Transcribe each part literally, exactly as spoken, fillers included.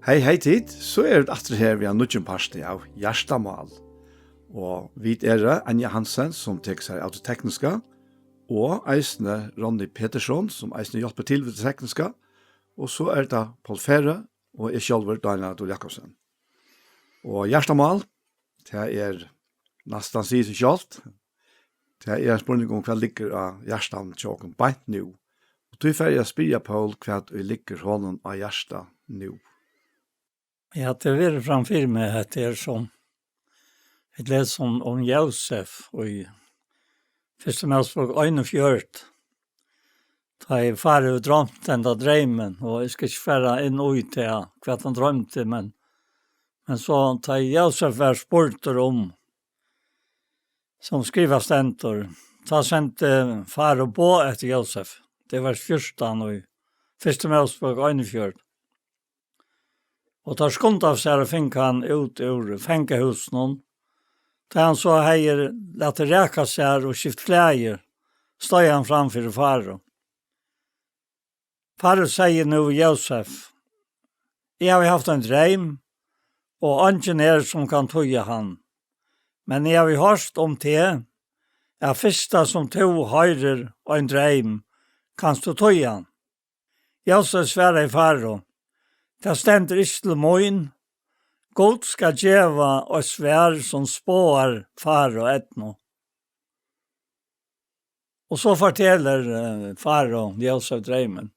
Hey, hey tit, so eru vit aftur her við ein nýggjum parti av Hjartamál. Og vit eru Anja Hansen, sum tekur sær av tí tekniska, og eisini Ronny Petersson, sum eisini hjálpir til við tí tekniska, og so er tað Poul Færø og eg sjálvur, Daniel Dúr Jakobsen. Og Hjartamál, tað er næstan sigur seg sjálvt. Tað er ein spurningur um, hvat liggur á hjartanum hjá okkum beint nú. Og tí fari eg at spyrja Poul, hvat ið liggur honum á hjarta nú. Ja, tað verður fram fyri meg, at tað er sum, vit lesa um, um Jósef í fyrstu Mósebók einogfjøruti. Tá ið Farao hevur droymt henda dreymin, og eg skal ikki fara inn í tað, hvat hann droymdi, men, men so tá ið Jósef var spurdur um, sum skrivað stendur, tá sendi Farao boð eftir Jósef. Tað er vers fjúrtan í fyrstu Mósebók einogfjøruti. Og teir skundaðu sær og fingu hann út úr fangahúsinum. Tá hann so hevði latið raka sær og skift klæðir, steig hann fram fyri Farao. Farao segði nú við Jósef: Eg havi havt ein dreym, og eingin er, sum kann týða hann. Men eg havi hoyrt um teg, at fyrsta, sum tú hoyrir ein dreym, kanst tú týða hann. Jósef svaraði Farao: Tað stendur ikki til mín. Gud skal geva eitt svar, sum spáar Farao eydnu. Og so fortelur, eh, Farao Jósef dreymin.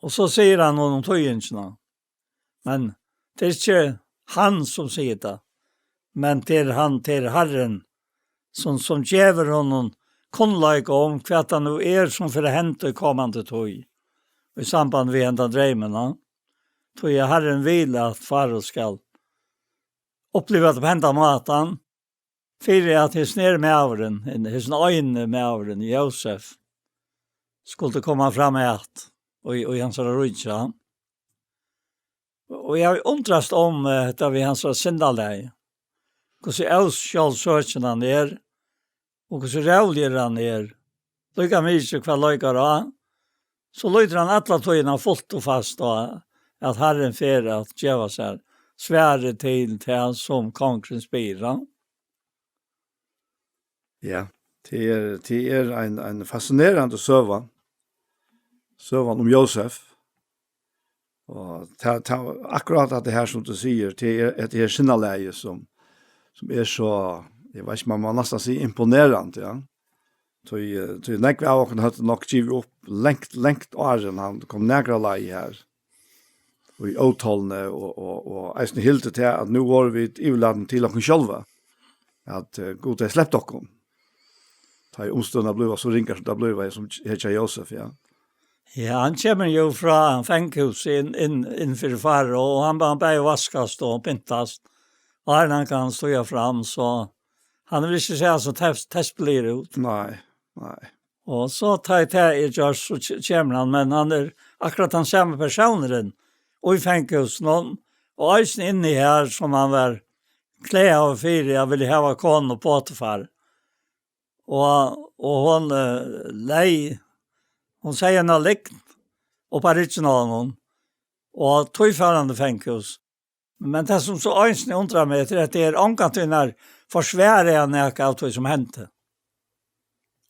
Og so sigur hann honum týðingina. Men tað er ikki hann, sum sigur tað, men tað er hann, tað er Harrin, sum, sum gevur honum kunnleika um, hvat tað nú er, sum fer at henda í komandi tíð, í samband við hendan dreymin, ja. Tí at Harrin vil, at Farao skal uppliva tað á hendan mátan, fyri at hesin her maðurin, hesin eini maðurin, Jósef, skuldi koma fram at í, í hansara ríki. Og eg havi undrast um, eh, hetta við hansara sinnalag. Hvussu ósjálvsøkin hann er, og hvussu ræðuligur hann er. Líka mikið hvat leikar á, so lítur hann alla tíðina fult og fast á, at Harrin fer at geva sær svarið til tað, sum kongurin spyr hann. Ja, tað er, tað er ein, ein fascinerandi søga. Søgan um Jósef. Og tað, tað, akkurát at tað her, sum tú sigur, tað er, tað er sinnalagið, sum, sum er so, eg veit ikki, man má næstan siga imponerandi, ja. Tí, eh, tí nógv av okkum høvdu nokk givið upp langt, langt áðrenn hann kom nakra leið her. Og í ótolni og, og, og eisini hildu tað, at nú vóru vit yvirlatin til okkum sjálva, at, eh, Gud hevði slept okkum. Tá ið umstøðurnar blíva so ringar, sum tær blíva, sum her hjá Jósef, ja. Ja, hann kemur jú frá fangahúsi inn, inn, inn fyri Farao, og hann, hann bæði vaskast og pyntast, og áðrenn hann kann stíga fram, so hann vil ikki siga so test-, tespiligur út. Nei, nei. Og so tá ið tað er gjørt, so ke-, kemur hann, men hann er akkurát tann sami persónurin í fangahúsinum, og eisini inni her, sum hann var klaga fyri, at vilja hava konu Potifar. Og, og hon, eh, leyg, hon segði eina lygn upp á ryggjuna á honum, og tí fór hann í fangahús. Men tað, sum so eisini undrar meg, er, at tað er ongantíð nær forsvarar hann nakað av tí, sum hendi.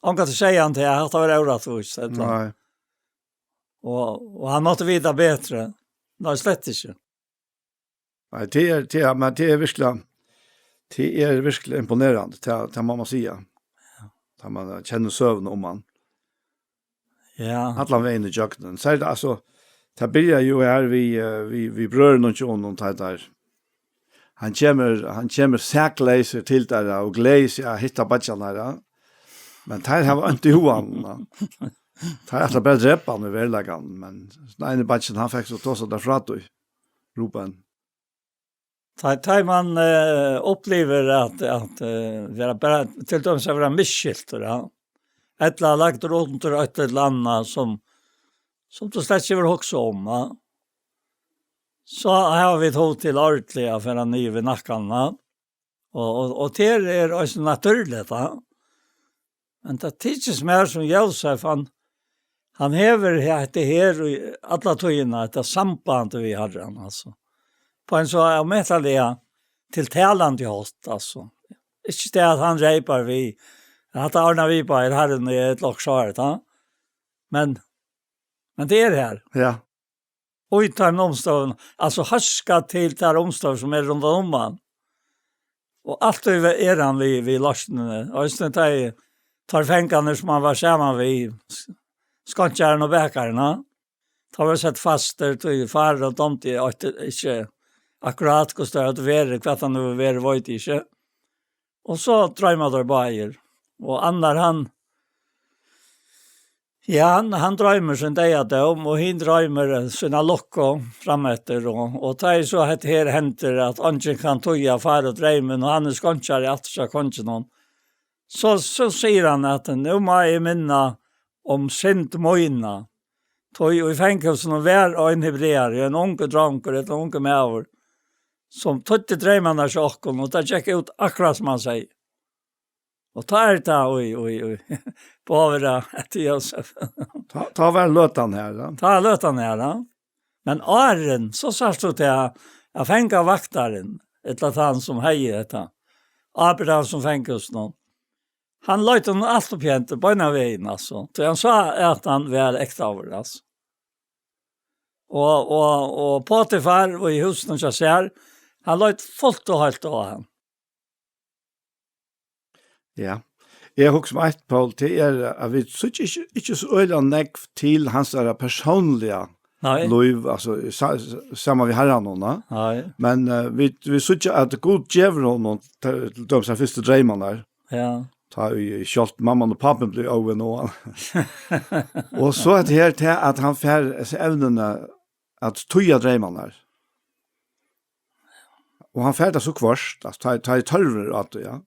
Ongantíð segði hann til, at hatta var órættvíst, ella? Nei. Og, og hann mátti vita betri. Nei, slett ikki. Nei, tað er, tað er, men tað er virkiliga, tað er virkiliga imponerandi, tað, tað má man siga. Ja. Tá man kennir søguna um hann. Ja. Allan vegin ígjøgnum. So er tað, altso, tað byrjar jú her við, eh, við, við brøðrunum hjá honum, tá teir, hann kemur, hann kemur sakleysur til teirra og gleðir seg at hitta beiggjarnar, ja. Men teir hava ónt í huganum, ja. Teir ætla bara at drepa hann í veruleikanum, men tann eini beiggin, hann fekk so tosað teir frá tí, Ruben. Tá, tá man, eh, upplivir at, at, eh, vera bara, til dømis at vera misskiltur, ja. Ella lagdur undir eitt ella annað sum, sum tú slett ikki hevur hugsað um, ja. So hava vit hug til ordiliga at fara niður við nakkan, ja. Og, og, og tað er eisini natúrligt, ja. Men tað tykist mær sum Jósef, hann, Hann hevur hetta her í alla tíðina, hetta samband við Harran, altso. Á ein so ómetaliga tiltalandi hátt, altso. Ikki tað at hann reipar við, at hatta ordna vit bara, Harrin, eg er eitt lokk sárt, ha? Men, men tað er har. Ja. Og í teimum umstøðum, altso hóskar til tær umstøður sum eru rundan um hann. Og altíð er hann við, við loysnini. Og eisini tey, teir fangarnir sum hann var saman við, s-, skonkjarin og bakarin, ha? Tá var sett fastur, tí Faro dámdi ikki akkurát, hvussu tað hevði verið, hvat hann hevur verið, veit eg ikki. Og so droyma teir báðir. Og annar, hann, ja, hann, hann droymir sín deyðadóm, og hin droymir, eh, sína lukku frameftir, og, og tá er so hetta her hendir, at eingin kann týða Faro dreymin, og hann er skonkjari aftur hjá konginum. So, so sigur hann at, "Nú má eg minna um synd mína." Tí í fangahúsinum var ein hebreari, ein ungur drongur, ella ein ungur maður, sum týddi dreymarnar hjá okkum, og tað gekk út akkurát sum hann segði. Og tá er tað, oj, oj, oj, bara at Jósef. Tá, tá var løtan her, da. Tá er løtan her, da. Men áðrenn, so sært tú tað, at fangavaktarin, ella tann sum hevði hetta, ábyrgd av sum fangahúsinum, hann leit honum alt upp í hendur, beinanvegin, altso. Tí hann sá, at hann var ektaður, altso. Og, og, og Potifar, og í húsinum hjá sær, hann leit fult og heilt á hann. Ja. Eg hugsi um eitt, Poul, tað er, at vit síggja ikki, ikki so øgiliga nógv til hansara persónliga Nei. lív, altso, sa-, saman við Harran núna. Nei. Men, eh, vit, vit síggja, at Gud gevur honum til, til dømis teir fyrstu dreymarnar. Ja. Tá ið sjálvt mamman og pápin blivu óvin, og hann. Og so er tað her til, at hann fær hesi evnini at týða dreymarnar. Og hann fær tað so hvørt, at tá, tá er tørvur á tí, ja.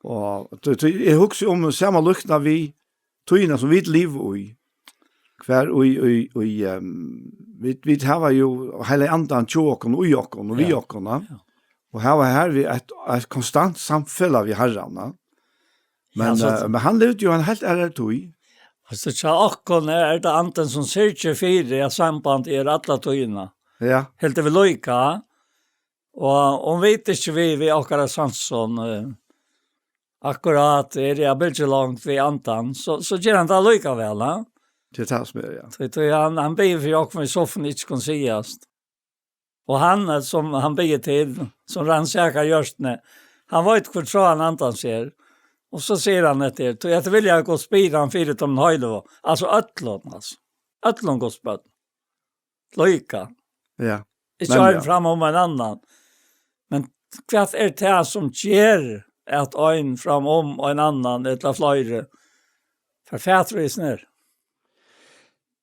Og tí, tí, eg hugsi um sama líknina við tíðina, sum vit liva í. Hvar í, í, í, ehm, vit, vit hava jo Heilaga Andan hjá okkum, í okkum og við Ja. okkum, ja. Ja. Og hava her við eitt, eitt konstant samfelag við Harran, ja. Men, Ja, so eh, men hann livdi jo ein heilt aðrari tíð. Altso, hjá okkum er, er tað Andin sum syrgir fyri, at samband er alla tíðina. Ja. Helt við líka. Og um vit ikki við, við okkara sansum, eh, akkurát er í bylgjulongd við Andan, so, so ger hann tað allíkavæl, ha? Tað er tað sum er, ja. Tí, tí hann, hann biður fyri okkum í soffuni ikki kunnu sigast. Og hann, eh, sum hann biður til, sum rannsakar hjørtuni, hann veit, hvør tráðan Andans er. Og so sigur hann hetta her, tí at vilja Guds spyr hann fyri teimum heilagu, altso øllum, altso. Øllum Guds børn. Líka. Ja. Ikki Nemliga. ein fram um ein annan. Men hvat er tað sum ger at ein fram um ein annan, ella fleiri, fær fatur í snær?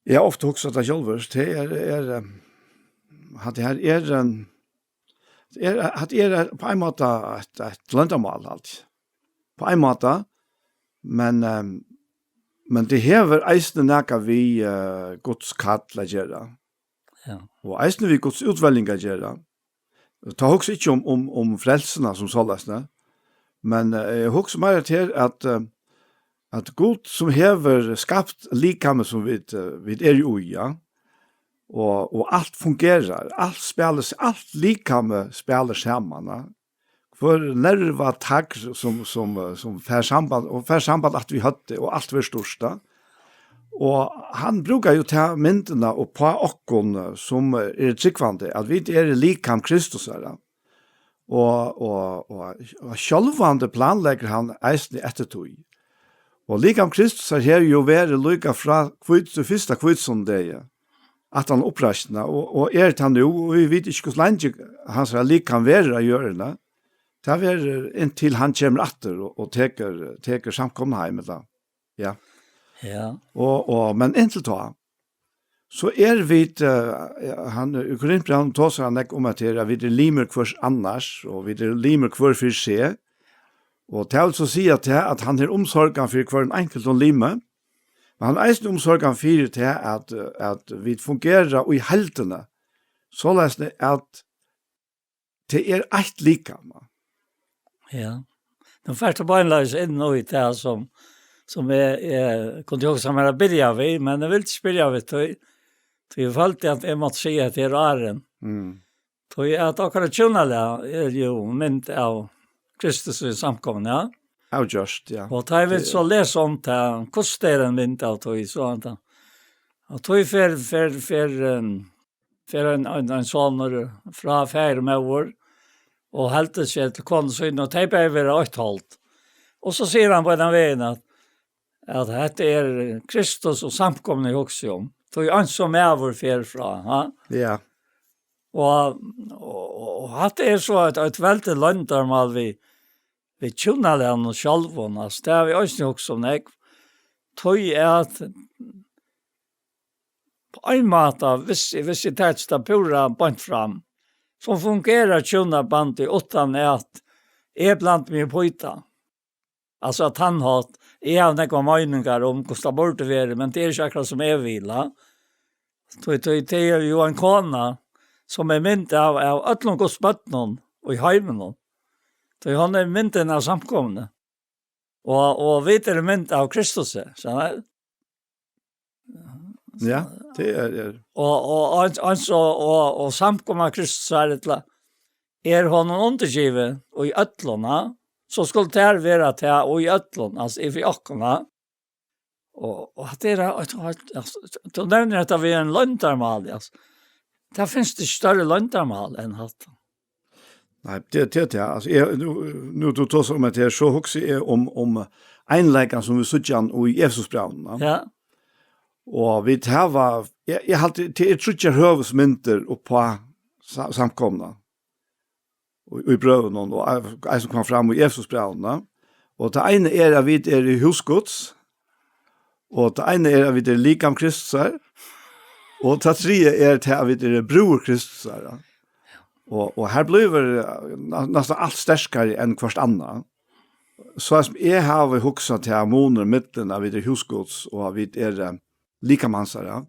Eg havi ofta hugsað tað sjálvur, tað er, er, eh, at tað her er, eh, er, at tað er på ein máta eitt, eitt loyndarmál, alt. På ein máta, men, eh, men tað hevur eisini nakað við, eh, Guds kall at gera. Ja. Og eisini við Guds útveljing at gera. Tá hugsi eg ikki um, um, um frelsuna sum soleiðis, ne? Men, eh, eg hugsi meira til at, eh, at Gud sum hevur skapt likamið sum vit, eh, vit eru í, ja, og, og alt fungerar, alt spælir, alt likamið spælir saman, ja. Hvør nervatagr sum, sum, eh, sum fær samband, og fær samband aftur við høvdið, og alt verður stýrt, ja. Og hann brúkar jo ta myndina uppá okkum, eh, sum eru trúgvandi, at vit eru likam Kristus, ja. Og, og, og, og sjálvandi planleggur hann eisini eftir tí. Og likam Kristus er her jo verið líka frá hvít-, tí fyrsta hvítusunnudeginum, at hann uppreisna, og, og er tað nú, og vit vita ikki, hvussu leingi hansara likam verður á jørðini. Tað verður inntil hann kemur aftur og, og tekur, tekur samkomuna heim, ella? Ja. Ja. Og, og, men inntil tá, so er vit, eh, hann, í Korintbrævinum tosar hann nógv um at her, at vit eru limir hvørs annars, og vit eru limir hvør fyri seg. Og tað vil so siga tað, at hann er umsorgan fyri hvørjum einkultum limi, men hann er eisini umsorgan fyri tað, at, at vit fungera í heildini, soleiðis at tað er eitt likam. Ja. Nú fert tú beinleiðis inn í tað sum, sum eg, eg kundi hugsa mær at byrja við, men eg vildi ikki byrja við tí, tí eg følti at eg mátti siga at eg er áðrenn. Mm. Tí at okkara hjúnalag er jú mynd av Kristus í samkomuni, ja. Avgjørt, ja. Og tá eg vil Tað- so lesa um tað, hvussu tað er ein mynd av tí, so at og tí fer, fer, fer, um, fer ein, ein, ein sonur frá faðir og móður og heldur seg til konu sína, og tey bæði verða eitt hold. Og so sigur hann beinan vegin at, at hetta er Kristus og samkomuni hugsi um. Tí eins og maður fer frá, ha? Ja. Og, og, og hatta er so eitt, eitt veldigt loyndarmál við, við hjúnalagnum sjálvum, altso, tað havi eg eisini hugsað um nógv. Tí at á ein máta, viss, viss eg taki tað púra beint fram, so fungerar hjúnabandið uttan at eg blandi meg upp í tað. Altso, á tann hátt, eg havi nógvar meiningar um, hvussu tað burdi verið, men tað er ikki akkurát sum eg vil, ha? Tí, tí, tað er jú ein kona, sum er mynd av, av øllum Guds børnum í heiminum. Tí hon er myndin av samkomuni. Og, og vit eru mynd av Kristus, so Ja, tað er, er. Og, og, og, og, og, og samkoma Kristus er illa, er honum undirgivið í øllum, ha? So skuldi tað vera tað í øllum, altso, í fyri okkum, ha? Og, og at tað er, at, at, at, tú nevnir hetta við ein loyndarmál, altso. Tað finst ikki størri loyndarmál enn hatta. Nei, tað, tað, tað, altso, eg, nú, nú tú tosar um at her, so hugsi eg um, um einleikan sum vit síggja hann í Efesusbrævinum, ja. Ja. Og vit hava, eg, eg haldi, tað er tríggjar høvuðsmyndir upp á sa-, samkomuna í, í brøvunum, og ei-, eisini kom fram í Efesusbrævinum. Og tað eina er, at vit eru hús Guds, og tað eina er, at vit eru likam Kristusar, og tað triðja er, tað, at vit eru brúður Kristusar, ja. Og, og her blívur, eh, næ-, næstan alt sterkari enn hvørt annað. So sum eg havi hugsað til munur millum, at vit eru hús Guds, og at vit eru, eh, likam hansara,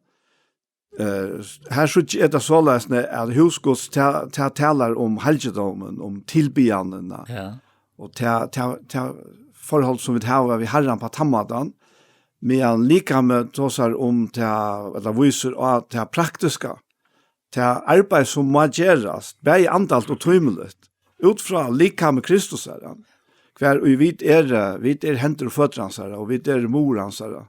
Eh, her síggi eg tað soleiðis, ne, at hús Guds, tað, tað talar um halgidómin, um tilbiðjanina. Ja. Og tað, tað, tað forhold, sum vit hava við Harran á tann mátan, meðan likamið tosar um tað, ella vísir á tað praktiska, tað arbeiði, sum má gerast, bæði andalt og tímiligt, út frá likami Kristusar, ja. Hvar ið vit eru, vit eru hendur og føtur hansara, og vit eru muður hansara.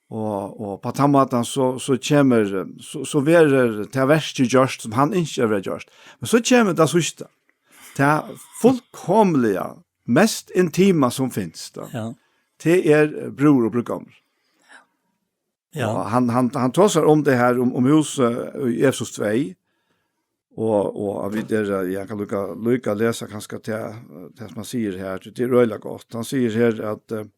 Og, og á tann mátan so, so kemur, so, so verður tað verkið gjørt, sum hann ynskir at verða gjørt. Men so kemur tað síðsta. Tað fullkomiliga, mest intima sum finst, tá. Ja. Tað er, eh, brúður og brúðgómur. Ja. Og hann, hann, hann tosar um tað her, um, um hús, eh, í Efesus tvey. Og, og at vit eru, eh, eg kann líka, líka lesa kanska tað, eh, tað sum hann sigur her. Tað er øgiliga gott. Hann sigur her at, eh,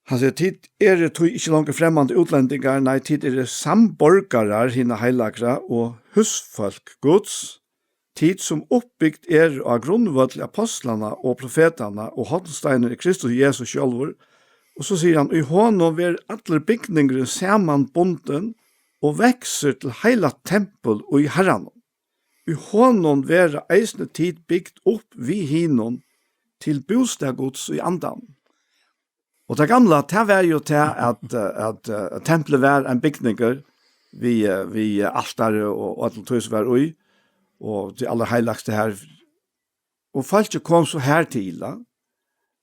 Hann sigur: "Tit eru tí ikki longur fremmand útlendingar, nei, tit eru samborgarar hinna heilagra og húsfólk Guds, tit sum uppbygt eru á grundvølli apostlanna og profetanna, og hornsteinin er Kristus Jesus sjálvur." Og so sigur hann: "Í honum verður allur bygningurin samanbundin og veksur til heiligt tempul í Harranum. Í honum verða eisini tit bygd upp við hinum til bústað Guds í andanum." Og tað gamla, tað var jú tað, at, eh, at, eh, at templið var ein bygningur við, eh, við, eh, altari og, og alt tí sum var í, og tað allerheilagasta har. Og fólkið kom so her til, ja.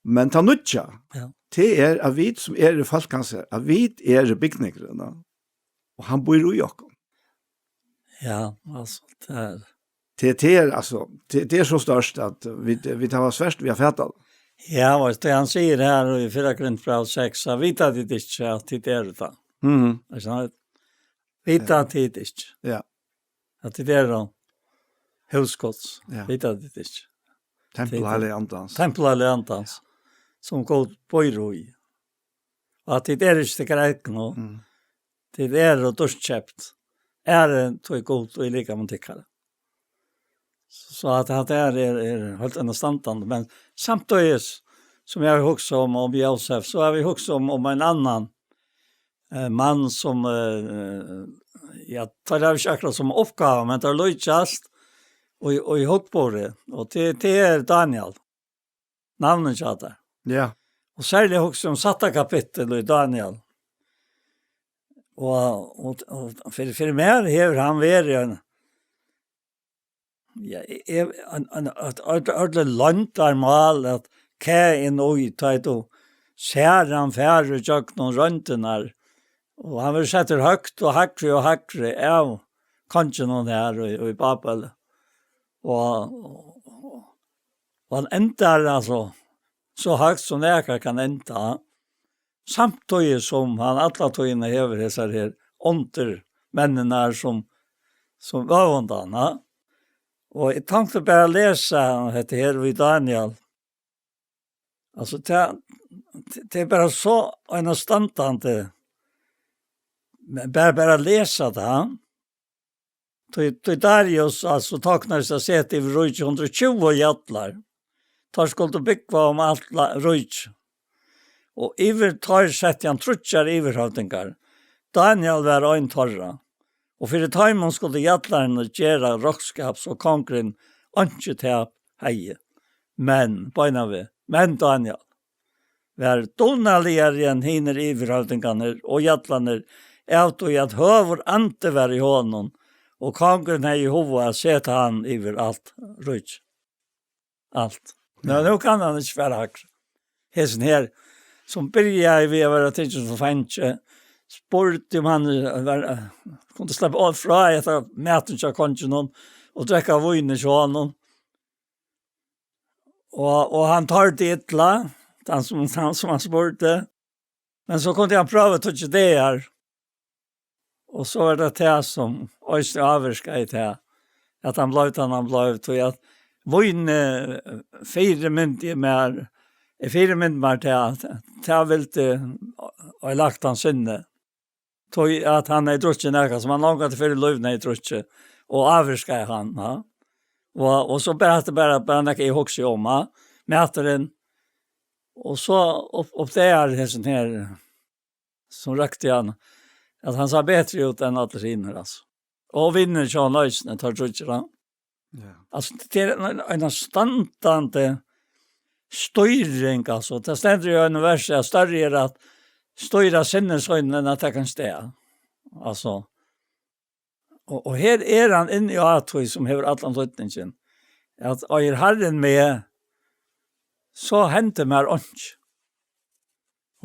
Men tað nýggja, Ja. tað er, at vit sum eru fólk hans, at vit eru bygningurin, ja. Og hann býr í okkum. Ja, altso, tað er Tað, tað er, altso, tað, tað er so stórt, at vit, vit hava svært við at fata tað. Ja, og tað hann sigur her í fyrra Korintbræv seks, at vita tit ikki, at tit eru tað. Mhm. Er sant? Vita Ja. tit ikki. Ja. At tit eru hús Guds. Ja. Vita tit ikki. Tempel Tit Heilaga Andans. Tempel Heilaga Andans, sum Gud býr í. Og at tit eru ikki tykkara egnu. Mm. Tit eru dýrkeypt. Eru tí Gud í likami tykkara. So at, at tað er, er, er heilt enn standandi. Men samtíðis, sum eg havi hugsað um, um Jósef, so havi eg hugsað um, um ein annan, eh, mann sum, eh, ja, teir hava ikki akkurát sama uppgávu, men teir líkjast í, í hugburði. Og tað, tað er Daniel. Navnið hjá tær. Ja. Og serliga hugsi eg um sætta kapittul í Daniel. Og, og, og fyri, fyri mær hevur hann verið ein, ja, eg, ein, ein, eitt, eitt, eitt loyndarmál at kaga inn í, tá ið tú sær hann fara ígjøgnum royndirnar. Og hann verður settur høgt og hægri og hægri av konginum her í, í Babel. Og, og, og hann endar, altso, so høgt sum nakar kann enda, samtíðis sum hann alla tíðina hevur hesar her undirmenninar sum, sum øvunda hann, ha? Og eg tonkti bara at lesa hetta her við Daniel. Altso, tað, tað er bara so einastandandi, men bara, bara at lesa tað, ha? Tí, tí Darius, altso, toknaðist at seta yvir ríkið hundrað og tjúgu jarlar. Teir skuldu búgva um alt la-, ríkið. Og yvir teir setti hann tríggjar yvirhøvdingar. Daniel var ein teirra. Og fyri teimum skuldu jarlarnir gera roknskap, so kongurin einki tap hevði. Men, beinanvegin, men Daniel var dugnaligari enn hinir yvirhøvdingarnir og jarlarnir, av tí at høgur andi var í honum, og kongurin hevði hug at seta hann yvir alt ríki. Alt. Nú, nú kann hann ikki fara hægri. Hesin her, sum byrjaði við at vera tikin sum fangi, spurdi um hann, eh, var, eh, kundi sleppa av frá at eta matin hjá konginum og drekka vínið hjá honum. Og, og hann tordi illa, tann sum, tann sum hann spurdi. Men so kundi hann prøva tríggjar dagar. Og so er tað tað sum eisini ávirkaði tað, at hann bleiv tann hann bleiv, tí at vín, eh, fyrimyndi mær, eg fyrimyndi mær tað, at tað vildi, eh, lagt hann sinni. Tí at hann hevði drukkið nakað, sum hann longu fyri lívið hevði drukkið, og ávirkaði hann, ja. Og, og so bara, at bara, bara nakað eg hugsi um, ja. Maturin, og so upp, upp der, hesin her, sum røkti hann, at hann sá betri út enn allir hinir, altso. Og vinirnir hjá honum eisini, teir tríggir, ja. Ja. Altso, tað er ein, ein standandi stýring, altso. Tað stendur í einum versi, at størri er at stýra sinni sínum enn at taka ein stað. Altso, og, og her er hann inni á tí sum hevur allan týdningin. At eigur Harrin meg, so hendir mær einki.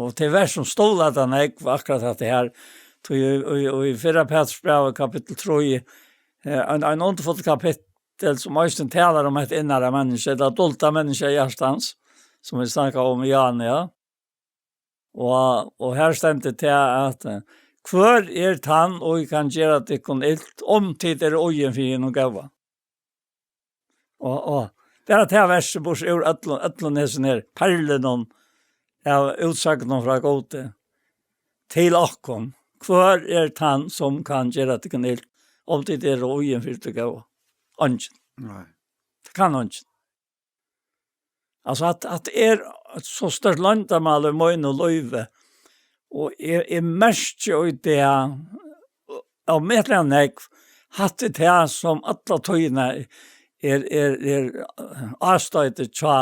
Og til vers sum stóla tað nógv, akkurát hatta her, tí í, í, í fyrra Peturs brævi, kapittul trý, eh, ein, ein undurfull kapittul, sum eisini talar um eitt innara menniskja, tað dulda menniskja hjartans, sum vit snakkaðu um í áðni, ja. Og, og her stendur tað at, eh, hvør er tann, og kann gera tykkum ilt, um tit eru ogin fyri hinum góða? Og, og bara tað versið, burtur úr øllum, øllum hesum her perlunum av útsøgnum frá Gudi til okkum. Hvør er tann, sum kann gera tykkum ilt, um tit eru ogin fyri tí góða? Eingin. Nei. Tað kann eingin. Altso, at, at er eitt so stórt loyndarmál í mínum lívi, og eg, eg merki í dag, ómetaliga nógv, hatta er tað, sum alla tíðina er, er, er ástoytið hjá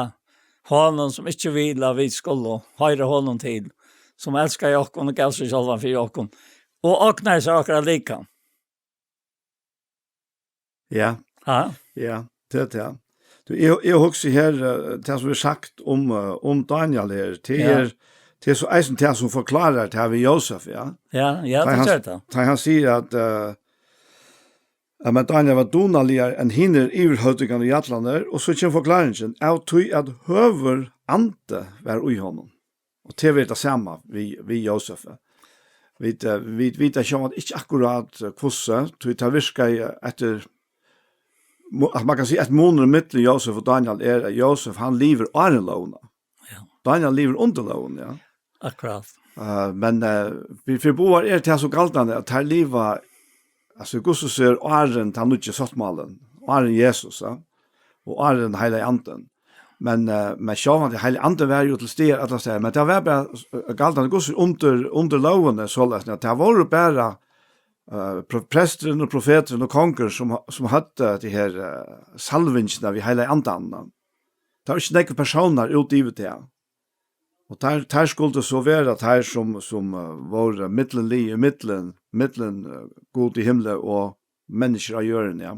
honum, sum ikki vil, at vit skulu hoyra honum til, sum elskaði okkum og gav seg sjálvan fyri okkum, og ognaði sær okkara likam. Ja. Ha? Ja, tað er tað. Tú, eg, eg hugsi her, eh, tað sum er sagt um, eh, um Daniel her, tað Ja. er, tað er so eisini tað sum forklárar tað við Jósef, ja. Ja, ja, Tá tað hann, ger tað. tá hann sigur at, eh, at men Daniel var dugnaligari enn hinir yvirhøvdingarnir og jarlarnir, og so kemur forklaringin, av tí at høgur andi var í honum. Og tað verður tað sama við, við Jósef. Vit, eh, vit vita sjálvandi ikki akkurát, eh, hvussu, tí tað virkaði eftir, mu-, at man kann siga, at munurin millum Jósef og Daniel er, at Jósef, hann livir áðrenn lógina. Ja. Daniel livir undir lógini, ja. Akkurát. Eh, men, eh, fyri, fyri báðar er tað so galdandi, at teir liva, altso, í Guds sær áðrenn tann nýggi sáttmálin, áðrenn Jesus, ja, og áðrenn Heilagi Andin. Men, eh, men sjálvandi, Heilagi Andin var jú til staðar alla staðar, men tað var bara, eh, galdandi Guds undir, undir lógini, soleiðis at tað vóru bara, eh, pro-, presturin og profeturin og kongur sum, sum høvdu tað her, eh, salvingina við Heilaga Andanum. Tað var ikki nógvir persónar út yvir tað. Og teir, teir skuldu so vera teir, sum, sum eh, vóru millumlið í millum, millum eh, Gud í himli og menniskjur á jørðini, ja.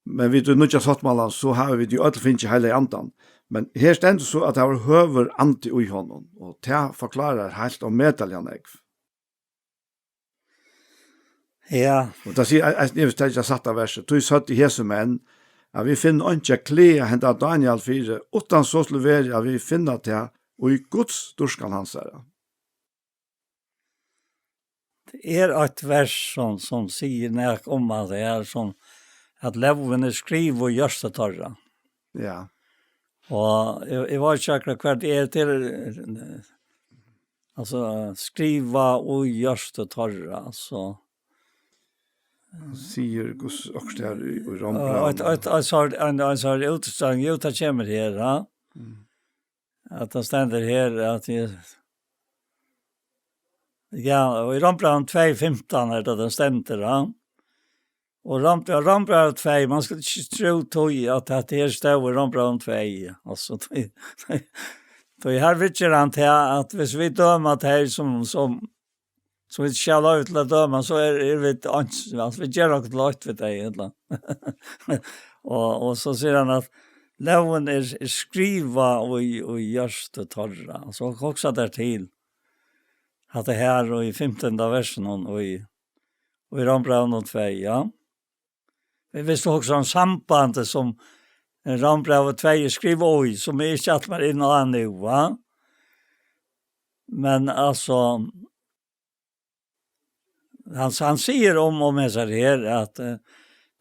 Men vit í nýggja sáttmálan, so hava vit jo øll fingið Heilaga Andan. Men her stendur so, at tað var høgur andi í honum, og tað forklarar heilt ómetaliga nógv. Ja. Og tað sigur, eg, eg, eg vil taka satt av verset, tí søgdu hesi menn, at vit finna einki at klaga henda Daniel fyri, uttan so skulle vera, at vit finna tað í Guds dýrskan hansara. Tað er eitt vers, sum, sum sigur nakað um, at tað er sum, at lógin er skrivað í hjørtu teirra. Ja. Og eg, eg veit ikki akkurát hvat tað er til, altso, skrivað í hjørtu teirra, altso. Sigur Guds okkurt her í, í og eitt, Rómbrævinum. Eitt, eitt, eitt, sort, ein, ein sort útstøðing, jú, tað kemur her, ja. Mm. At tað stendur her, at eg, ja, og í Rómbrævinum tvey fimtan er tað, tað stendur, ja. Og Róm-, Rómbrævinum tvey, man skal ikki trúð tí, at hetta her stóð í Rómbrævinum tvey, altso, tí, tí, tí her viðger hann til, at hvis vit døma tey, sum, sum, sum vit ikki hava loyvi til at døma, so er, er vit ans-, altso, vit gera okkum til eitt við tey, ella? Og, og so sigur hann, at lógin er, er skrivað í, í hjørtu teirra. So hugsa tær til, at tað her í fimtanda versinum í, í Rómbrævinum tvey, ja. Hvis tú hugsar um sambandið, sum Rómbrævið tvey er skrivað í, sum eg ikki ætli mær inn á nú, va? Men altso, hann, hann sigur um, um hesar her, at eh,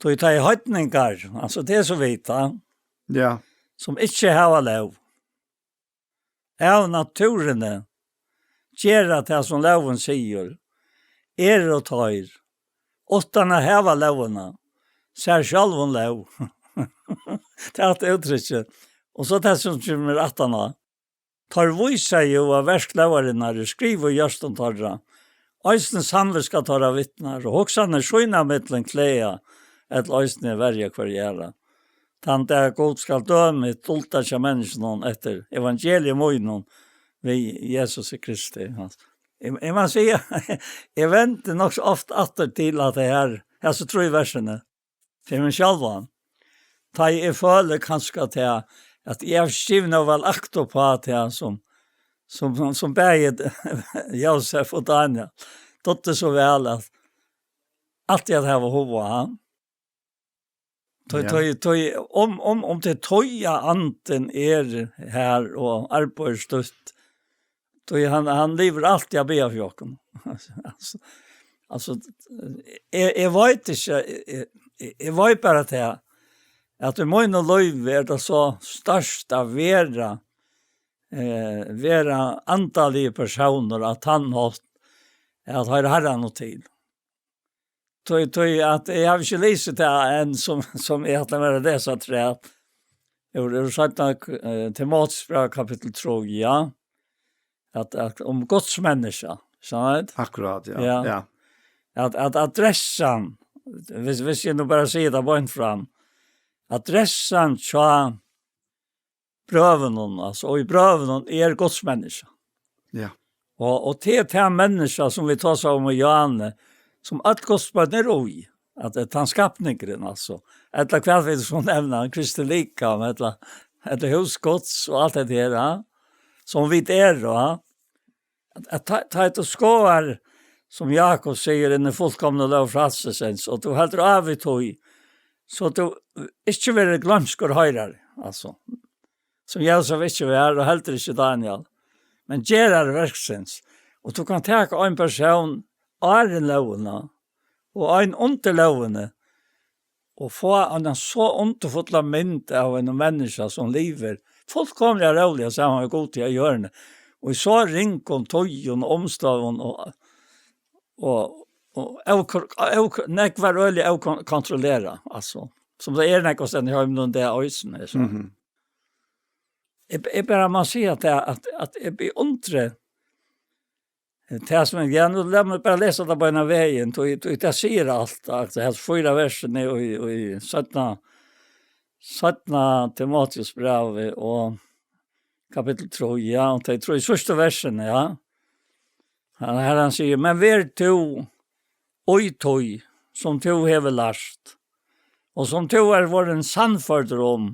tí tað er heidningar, altso, tað er so vit, ja, ja, sum ikki hava lóg, av natúrini gera tað, sum lógin sigur, eru teir, uttan at hava lógina, sær sjálvum lóg. Tað er alt úttrykkið. Og so tað, sum kemur aftaná. Teir vísa jú, at verk lógarinnar er skrivað í hjørtum teirra, eisini samvitska teirra vitnar, og hugsanir sínar millum klaga, ella eisini verja hvørja aðra. Tann dag Gud skal døma hitt dulda hjá menniskjunum eftir evangelium mínum við Jesusi Kristi. Eg, eg má siga, eg vendi nokk so ofta aftur til at tað her, hesi trý versini, fyri meg sjálvan. Tá eg føli kanska tað, at eg havi ikki givið nóg væl akt upp á tað, sum, sum, sum bæði Jósef og Daniel dugdi so væl at, altíð at hava hug á. Tí, ja, tí, tí, um, um, um tað er tí at andin er her og arbeiðir støtt, tí hann, hann livir altíð at biðja fyri okkum. Altso, altso, eg, eg veit ikki, eg, eg, eg veit bara tað, at í mínum lívi er tað so stórt at vera, eh, vera andaligur persónur á tann hátt, at hoyra Harranum til. Tí, tí at eg havi ikki lisið tað enn, sum, sum eg ætli mær at lesa afturat. Eg vil, eg vil seinna, eh, Timoteusbræv kapittul trý, ja. At, at um Guds menniskja, sant? Akkurát, ja. Ja. Ja. At, at adressan, hvis, hvis eg nú bara sigi tað beint fram, adressan hjá brøvunum, altso, og í brøvunum er Guds menniskja. Ja. Og, og til tað menniskja, sum vit tosa um í Johanne, sum øll Guds børn eru í, at tað er tann skapningurin, altso, ella hvat vit so nevna, Kristi likam, ella, ella hús Guds og alt hetta her, ja, sum vit eru, ja. At, at ta, ta tú skoðar, sum Jakob sigur, inn í fullkomnu lóg frælsisins, og tú heldur av við tí, so tú ikki verður gloymskur hoyrari, altso, sum Jósef ikki var, og heldur ikki Daniel, men gerari verksins. Og tú kann taka ein persón áðrenn lógina, og ein undir lógini, og fáa eina so undurfulla mynd av einum menniskja, sum livir fullkomiliga róliga saman við Gudi á jørðini, og í so ringum tíðum og umstøðum og, og, og ókon-, ókon-, nógv var øgiliga ókon-, kontrollerað, altso, sum tað er nógvastaðni í heiminum í dag eisini, so. Mhm. Eg, eg bara má siga at, at, at eg beundri, eh, tað sum eg, ja, nú lat meg bara lesa tað beinanvegin, tí, tí tað sigur alt, at hesi fýra versini í, í seinna, seinna Timoteusbrævi, og kapittul trý, ja, og tey trý síðstu versini, ja. Hann, her hann sigur: "Men ver tú í tí, sum tú hevur lært, og sum tú er vorðin sannførdur um,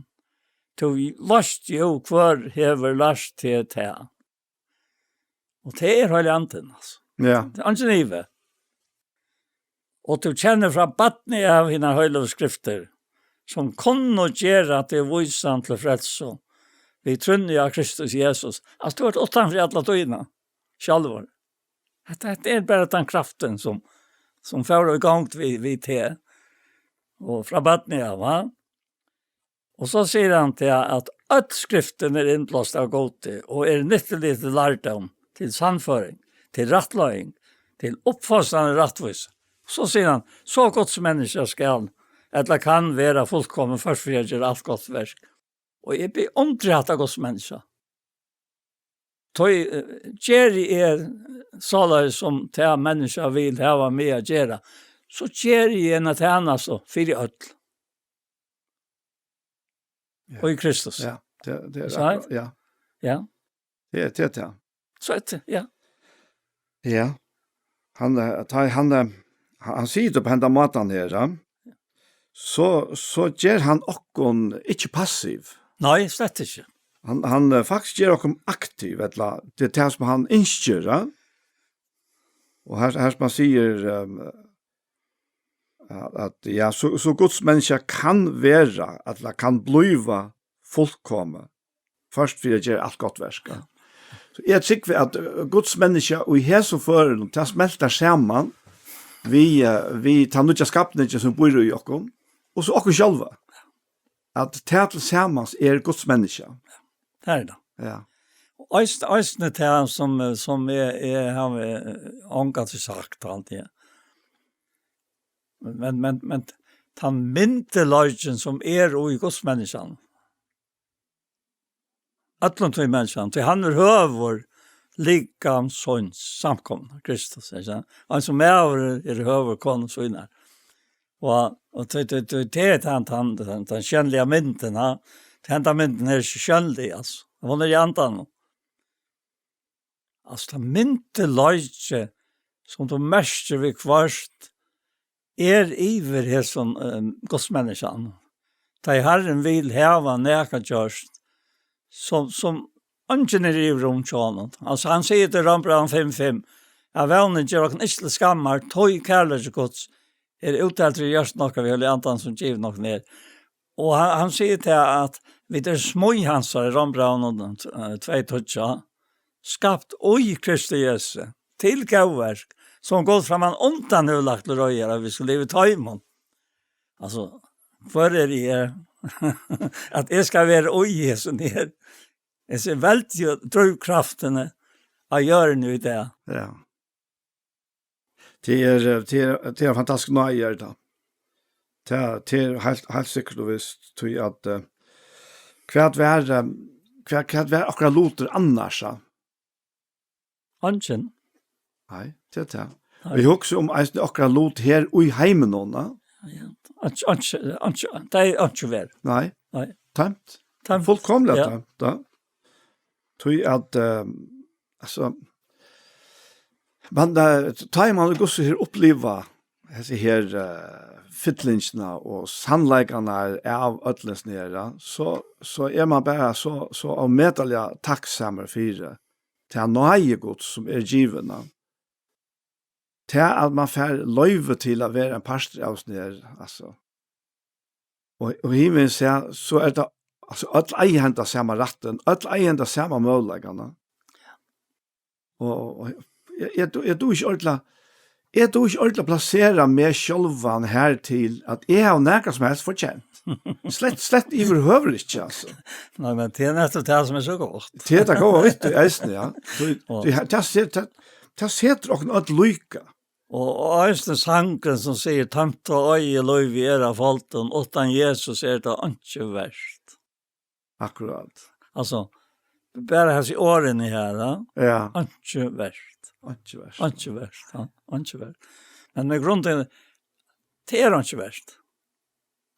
tú veist jú, hvør hevur lært teg tað." Og tað er Heilagi Andin, altso. Ja. Tað er eingin ivi. "Og tú kennir frá barni av hinar heiløgu skriftir, sum kunnu gera teg vísan til frelsu, við trúnni á Kristus Jesus." Altso, tú ert uttan fyri alla tíðina, sjálvur. Hetta, hetta er bara tann kraftin, sum, sum fór í gongd við, við teg. Og frá barni av, va? Og so sigur hann til at øll skriftin er innblást av Gudi og er nyttulig til lærdóm, til sannføring, til rættleiðing, til uppfostran í rættvísi. So sigur hann: "So Guds menniskja skal, ella kann vera fullkomin, fyrst fyri at gera alt gott verk." Og eg beundri hatta Guds menniskja. Tá, eh, geri eg soleiðis, sum tað menniskja vil hava meg at gera, so geri eg eina tænastu fyri øll. Ja. Og í Kristus. Ja, tað, tað er... Ikki sant? Akkurát, ja. Ja. Tað er, tað er tað. So er tað, ja. Ja. Hann, eh, tá hann, eh, hann, hann sigur tað á henda mátan her, ja. So, so ger hann okkum ikki passiv. Nei, slett ikki. Hann, hann, eh, faktiskt ger okkum aktiv, ella tað er tað sum hann ynskir, ja. Og her, her sum hann sigur, ehm, at, at, ja, so, so Guds menniskja kann vera, ella kann blíva fullkomið, fyrst fyri at gera alt gott verk. Ja. So eg trúgvi, at, eh, Guds menniskja í hesum førinum, tað smeltar saman við, eh, við tann nýggja skapningin, sum býr í okkum, og so okkum sjálva. At tað til samans er Guds menniskja. Tað er tað. Ja. Og eisini, eisini tað sum, eh, sum eg, eg havi, eh, ongantíð sagt alt tað. Men, men, men tann myndugleikin sum er í Guds menniskjanum, øllum tí menniskjanum, tí hann er høvur likams síns, samkomuna, Kristus, ikki sant? Eins og maður er høvur konu sínar. Og, og tí, tí, tí, tí er tann, tann, tann, tann sjónliga myndin, ha? Tí henda myndin er ikki sjónlig, altso. Hon er í andanum. Altso, tann myndugleiki, sum tú merkir viðhvørt, er yvir hesum, eh, Guds menniskjanum. Tá ið Harrin vil hava nakað gjørt, sum, sum eingin er yvir um hjá honum. Altso, hann sigur til Rómbrævið fimm fimm, at vónin ger okkum ikki til skammar, tí kærleiki Guds er úttaldur í hjørtum okkara við Heilaga Andanum, sum givin okkum er. Og hann, hann sigur til at vit eru smíð hansara, í Rómbrævinum, eh, tvey tíggju, skapt í Kristi Jesu, til góðverk, sum Gud frammanundan hevur lagt til reiðar, at vit skulu liva í teimum. Altso, hvør eri eg, at eg skal vera í hesum her, hesi veldigu drívkraftini á jørðini í dag? Ja. Tað er, eh, tað er, tað er fantastiskt, nei, er tað. Tað, tað er heilt, heilt sikkurt og vist, tí at, eh, hvat var, eh, hvat, hvat var okkara lutur annars, ja? Eingin. Nei, tað er tað. Nei. Og eg hugsi um eisini okkara lut her í heiminum, ja. Ja, ja. Einki, einki, einki, tað er einki verd. Nei. Nei. Tómt. Tómt. Fullkomiliga tómt, ja. Tí at, eh, altso, men, eh, tá ið man í Guds her uppliva hesi her, eh, fyllingina og sannleikarnar av øllum hesum her, ja, so, so er man bara so, so ómetaliga takksamur fyri ta náði Guds, sum er givin, ja. Tað, at man fær loyvi til at vera ein partur av hesum her, altso. Og, og hinvegin sæð, so er tað, altso, øll eiga henda sama rættin, øll eiga henda sama møguleikan. Og, og eg, eg, eg dugi ikki ordiliga, eg dugi ikki ordiliga plasera meg sjálvan her til, at eg havi nakað sum helst fortjent. Slett, slett yvirhøvur ikki, altso. Nei, men tað er nettupp tað sum er so gott. Tað er tað góða við tí eisini, ja. Tí, ja, tí, tað set-, tað, tað setir okkum øll líka. Og, og eisini sangurin sum sigur: "Tómt og oyðilívið er av foldum, uttan Jesus er tað einki vert." Akkurát. Altso, bara hesi orðini her, ja. Ja. Einki vert. Einki vert. Einki vert, ja. Einki vert. Men í grundini, tað er einki vert.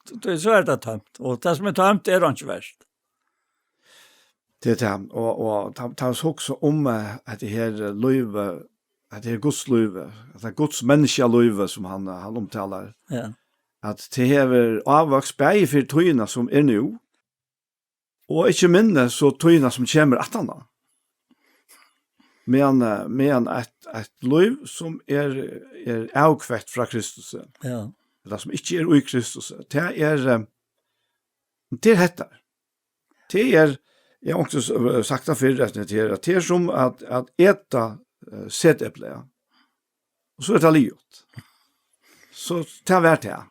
Tí, tí so er tað tómt. Og tað sum er tómt, er einki vert. Tað er tað. Og, og ta, ta oss hugsa um, eh, at tað her, eh, lív, eh, at tað er Guds lív, eh, at tað er Guds menniskja lív, sum hann, eh, hann umtalar. Ja. At tað hevur ávøkst bæði fyri tíðina, sum er nú, og ikki minni, so tíðina, sum kemur aftaná. Meðan, eh, meðan eitt, eitt lív, sum er, er avkvett frá Kristus, ja, tað, sum ikki er í Kristus, tað er, eh, tað er hetta. Tað er, eg havi onkuntíð s-, sagt tað fyrr, at tað er, at tað er sum at, at eta, eh, setepli, ja. Og so er tað liðugt. So tað var tað.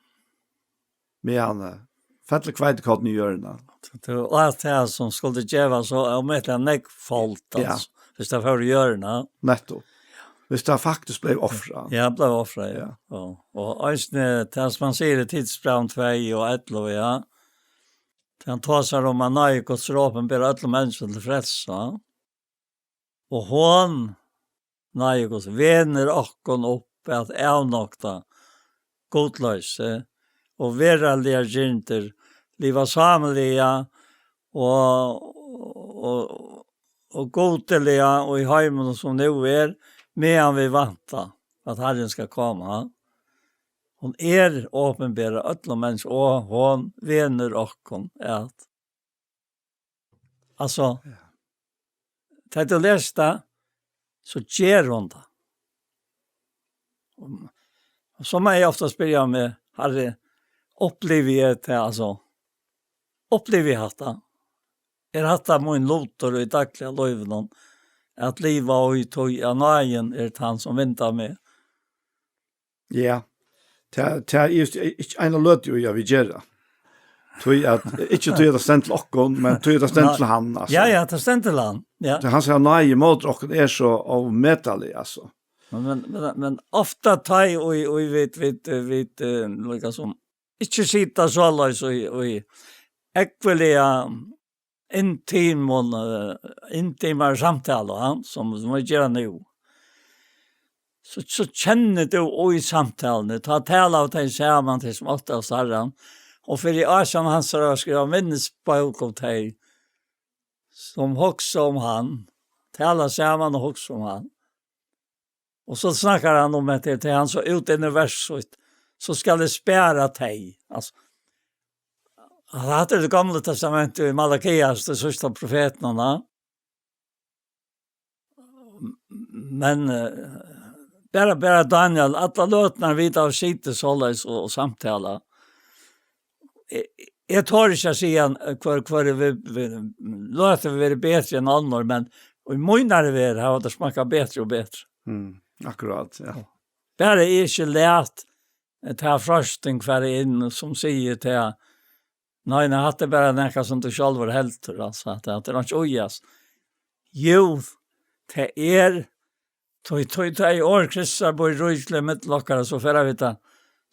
Meðan, eh, fellur hveitikornið í jørðina. Tað var alt tað sum skuldi geva so ómetaliga nógv fold, ja, altso, hvis tað fór í jørðina. Nettopp. Hvis tað faktiskt bleiv ofrað. Ja, bleiv ofrað, ja. Ja. Og, og eisini, tað sum hann sigur í Tidsbrævinum tvey og ellivu, ja. Tað hann tosar um, at náði Guds er opinberað øllum menniskjum til frelsu. Og hon, náði Guds, venur okkum upp at avnokta gudloysi og veraldligar girndir, liva sámiliga og, og, og gudiliga og í heiminum sum nú er, meðan vit vænta, at Harrin skal koma. Hon er opinberað øllum menniskjum, og hon venur okkum at, altso, ja, tá tú lesur tað, so ger hon tað. Og, og so má eg ofta spyrja meg, Harri, upplivi eg tað, altso, upplivi eg hatta? Er hatta mín lutur í dagliga lívinum, at liva í tí, at náðin er tann, sum vindar meg? Ja. Tað, tað er just ikki eina løtu í, at vit gera. Tí at, ikki tí at tað stendur til okkum, men tí at tað stendur til hann, altso. Ja, ja, tað stendur til hann. Ja. Tí hann sigur, náði móti okkum er so ómetalig, altso. Men, men, men, men ofta tá í, í, í vit, vit, vit, eh, líka sum, ikki sita soleiðis í, í ógvuliga intimum, eh, intimari samtalu, ja, sum, sum vit gera nú. So, so kennir tú í samtaluni, tá tala av tey saman, tey sum óttast Harran, og fyri ásjón hansara skriva minnisbók um tey, sum hugsa um hann, tala saman og hugsa um hann. Og so snakkar hann um at tað er hann so út inn í vers sítt, so skal eg spara tey. Altso, hatta er tað Gamla Testamentið í Malakias, tað síðsta profetinum, ja. Men, eh, bara, bara Daniel, allar løturnar vit hava sitið soleiðis og, og samtalað. Eg, eg tori ikki at siga, eh, hvør, hvør er við, við, løtur verið betri enn onnur, men í mínari verð hava tað smakkað betri og betri. Mm, akkurát, ja. Bara eg ikki læt, eh, ta freisting fara inn, sum sigur til, nei, nei, hatta er bara nakað sum tú sjálvur heldur, altso, at, at tað er ikki í, altso. Jú, tað er, tí, tí, tá ið orð Kristusar býr ríkiliga millum okkara, so fara vit at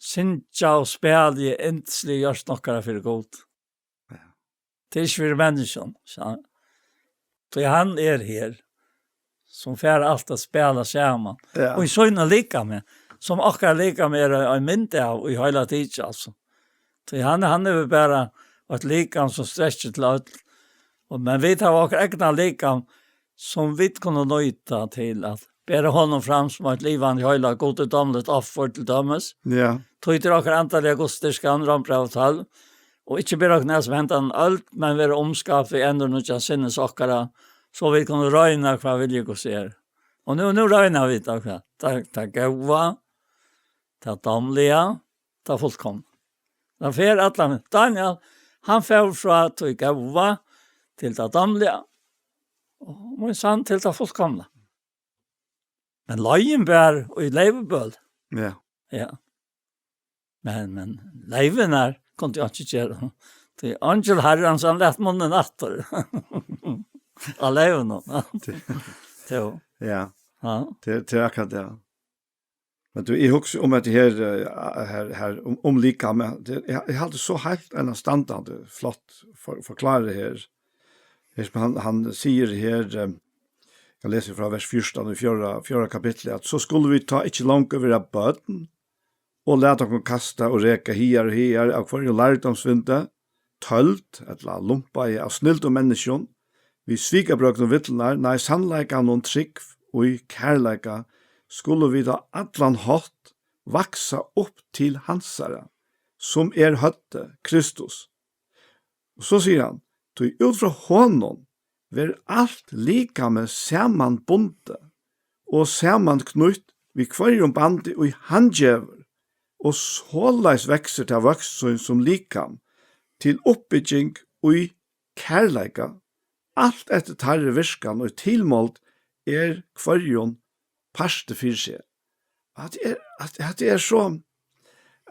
syngja og spæla í yndisligu hjørtum okkara fyri Gud. Ja. Tað er ikki fyri menniskjum, so. Tí hann er her, sum fær alt at spæla saman. Ja. Og í sínum likami, sum okkara likami er ein, ein mynd av í heila tikið, altso. Tí hann, hann er vel bara eitt likam sum strekkir til øll. Og, men vit hava okkara egna likam, sum vit kunnu nýta til at bera honum fram sum eitt livandi, heilagt, guddomligt offur til dømis. Ja. Tí til okkara andaliga gudsdýrkan, Rómbrævið tólv, og ikki bera okkum at sum hendan øld, men vera umskapt við endurnýggjan sinnis okkara, so vit kunnu royna hvat vilji Guds er. Og nú, nú royna vit tað, hvat? Tað, tað góða, tað dámliga, tað fullkomna. Hann fer allan, Daniel, hann fór frá tí góða til tað dámliga, og mín sann til tað fullkomna. Men leiðin bar í leivubøl. Ja. Ja. Men, men leivirnar kundi eg ikki gera. Tí eingil Harrans, hann læt munnin aftur. Á leivinum. Jú. Ja. Ja. Tað, tað er akkurát tað. Men tú, eg hugsi um hetta her, eh, her, her, um, um likamið. Tað, eg, eg haldi so heilt einastandandi flott for, forklára her. Her sum hann, hann sigur her, eh, eg lesi frá vers fjúrtan í fjórða, fjórða kapitli, at so skulu vit tá ikki longur vera børn, og lata okkum kasta og reka higar og hagar av hvørjum lærdómsvindi, tøld, ella lumpaði av snildum menniskjum, við svikabrøgdum villurnar, nei, sannleikanum trúgv í kærleika, skulu vit á allan hátt vaksa upp til hansara, sum er høvdið, Kristus. Og so sigur hann, tí út frá honum verður alt likamið samanbundið og samanknýtt við hvørjum bandi, ið hann gevur, og soleiðis veksur tað vøkst sín sum likam til uppbygging í kærleika. Alt eftir teirri virkan, ið tilmáld er hvørjum parti fyri seg. At er, at, at er so,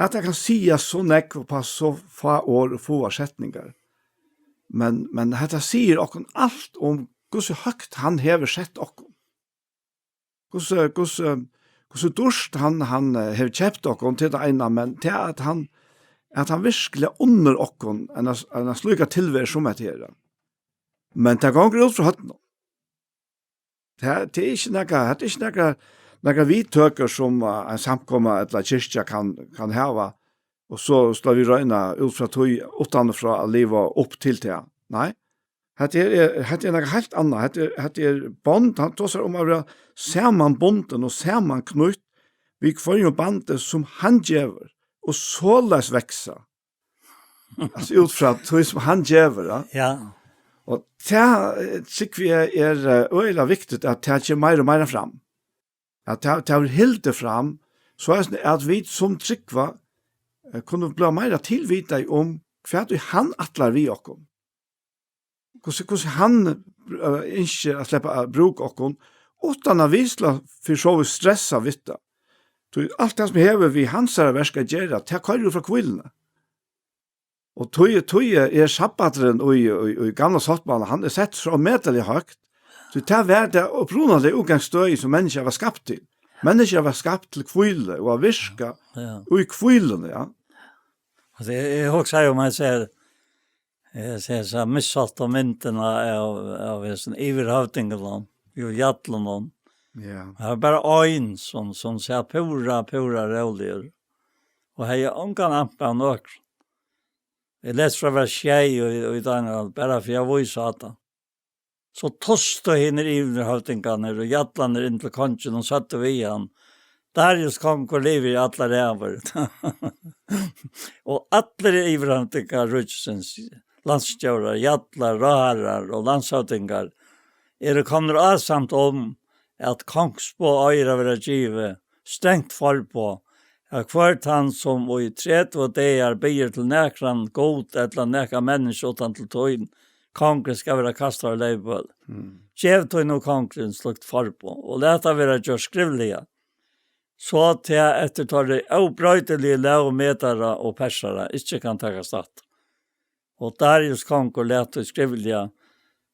at tað kann siga so nógv upp á so fá orð og fáar setningar. Men, men hetta sigur okkum alt um, hvussu høgt hann hevur sett okkum. Hvussu, hvussu, hvussu dýrt hann, hann, eh, hevur keypt okkum til tað eina, men til at hann, at hann virkliga unnir okkum eina, eina slíka tilveru sum hetta her. Men tað gongur út frá høvdinum. Tað, tað er ikki nakað, tað er ikki nakað, nakað viðtøkur sum, eh, ein samkoma ella kirkja kann, kann hava. Og so skal vit royna út frá tí uttanfrá at liva upp til tað. Nei. Hetta er, er, hetta er nakað heilt annað. Hetta er, hetta er bond, hann tosar um at vera samanbundin og samanknýtt við hvørjum bandi sum hann gevur, og soleiðis veksa. Altso út frá tí sum hann gevur, ja. Ja. Og tað, eh, trúgvi eg er, eh, øgiliga viktigt at tað kemur meira og meira fram. At tað, tað verður hildið fram, so at, at vit sum trúgva, eh, kunnu blíva meira tilvitað um, hvat ið hann ætlar við okkum. Hvussu, hvussu hann, eh, ynskir at sleppa at brúka okkum, uttan at vit skulu fyri so vítt stressa við tað. Tí alt tað sum hevur við hansara verk at gera, tað koyrir út frá hvíluni. Og tí, tí er sabbaturin í, í, í gamla sáttmála, hann er settur so ómetaliga høgt. Tí tað var tað upprunaliga útgangsstøðið, sum menniskjað var skapt til. Menniskjað var skapt til hvílu og at virka Ja. í hvíluni, ja. Altso, eg, eg hugsaði um, eg sigi, eg sigi, so missátt á myndina av, av hesum yvirhøvdingunum, jú, jarlunum. Ja. Tað var bara ein sum, sum sat púra, púra róligur. Og hevði ongan ampa av nøkrum. Eg lesi frá vers sjey í, í Daniel, bara fyri at vísa á tað. So tustu hinir yvirhøvdingarnir og jarlarnir inn til kongin og søgdu við hann: Darius kongur livir í allar ævir. Og allir yvirhøvdingar ríkisins, landsstjórar, jarlar, ráðharrar og landshøvdingar, eru komnir ásamt um, at kongsboð eigur at vera givið, strangt forboð, at hvør tann, sum í tretivu dagar biður til nakran gud ella nakað menniskja uttan til tín, kongur, skal vera kastaður í leyvbøl. Mm. Gev tí nú, kongurin, slíkt forboð, og lat tað vera gjørt skrivliga, so tað eftir teirri óbroytiligu lóg medara og persara ikki kann takast aftur. Og Darius kongur læt tí skrivliga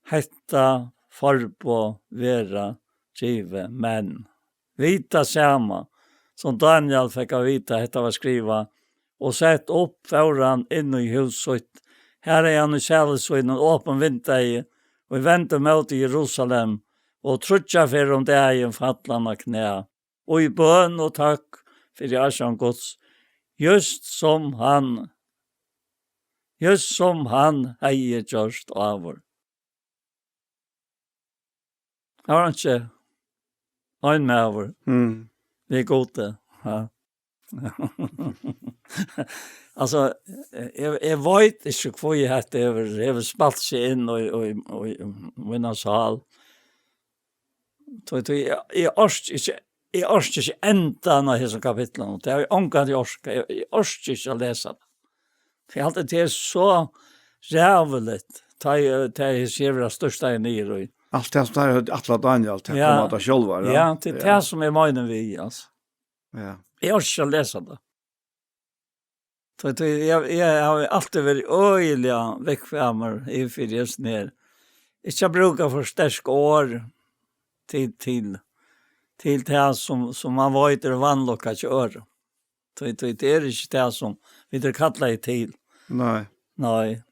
hetta forboð vera givið, men við tað sama, sum Daniel fekk at vita, hetta var skrivað, og sett upp, fór hann inn í hús sítt. Har hevði hann í sali sínum opin vindeygu, og vendi móti Jerusalem, og tríggjar ferðir um dagin fall hann á knæ, og í bøn og tøkk fyri ásjón Guds, júst sum hann, júst sum hann hevði gjørt áður. Har var hann ikki ein maður Mm. við Gudi. Ja. Altso, eg, eg veit ikki, hví hetta hevur, hevur spælt seg inn í, í, í, í mína sál. Tí, tí, eg, eg orki ikki, eg orki ikki endan á hesum kapitlinum. Tað havi eg ongantíð orkað. Eg, eg orki ikki at lesa tað. Eg haldi, tað er so ræðuligt, tá eg, tá eg sigi, verða størstaði niður í. Alt tað sum teir høvdu ætlað Daniel, tað Ja. kom av teir sjálvar, ja. Ja, tað er Ja. tað sum eg meini við, altso. Ja. Eg orki ikki at lesa tað. Tí, tí, eg, eg havi altíð verið øgiliga viðkvæmur yvir fyri hesum her. Ikki at brúka for sterk orð til, til, til tað sum, sum man veit er vanlukkað hjá øðrum. Tí, tí, tað er ikki tað sum vit eru kallaðir til. Nei. Nei.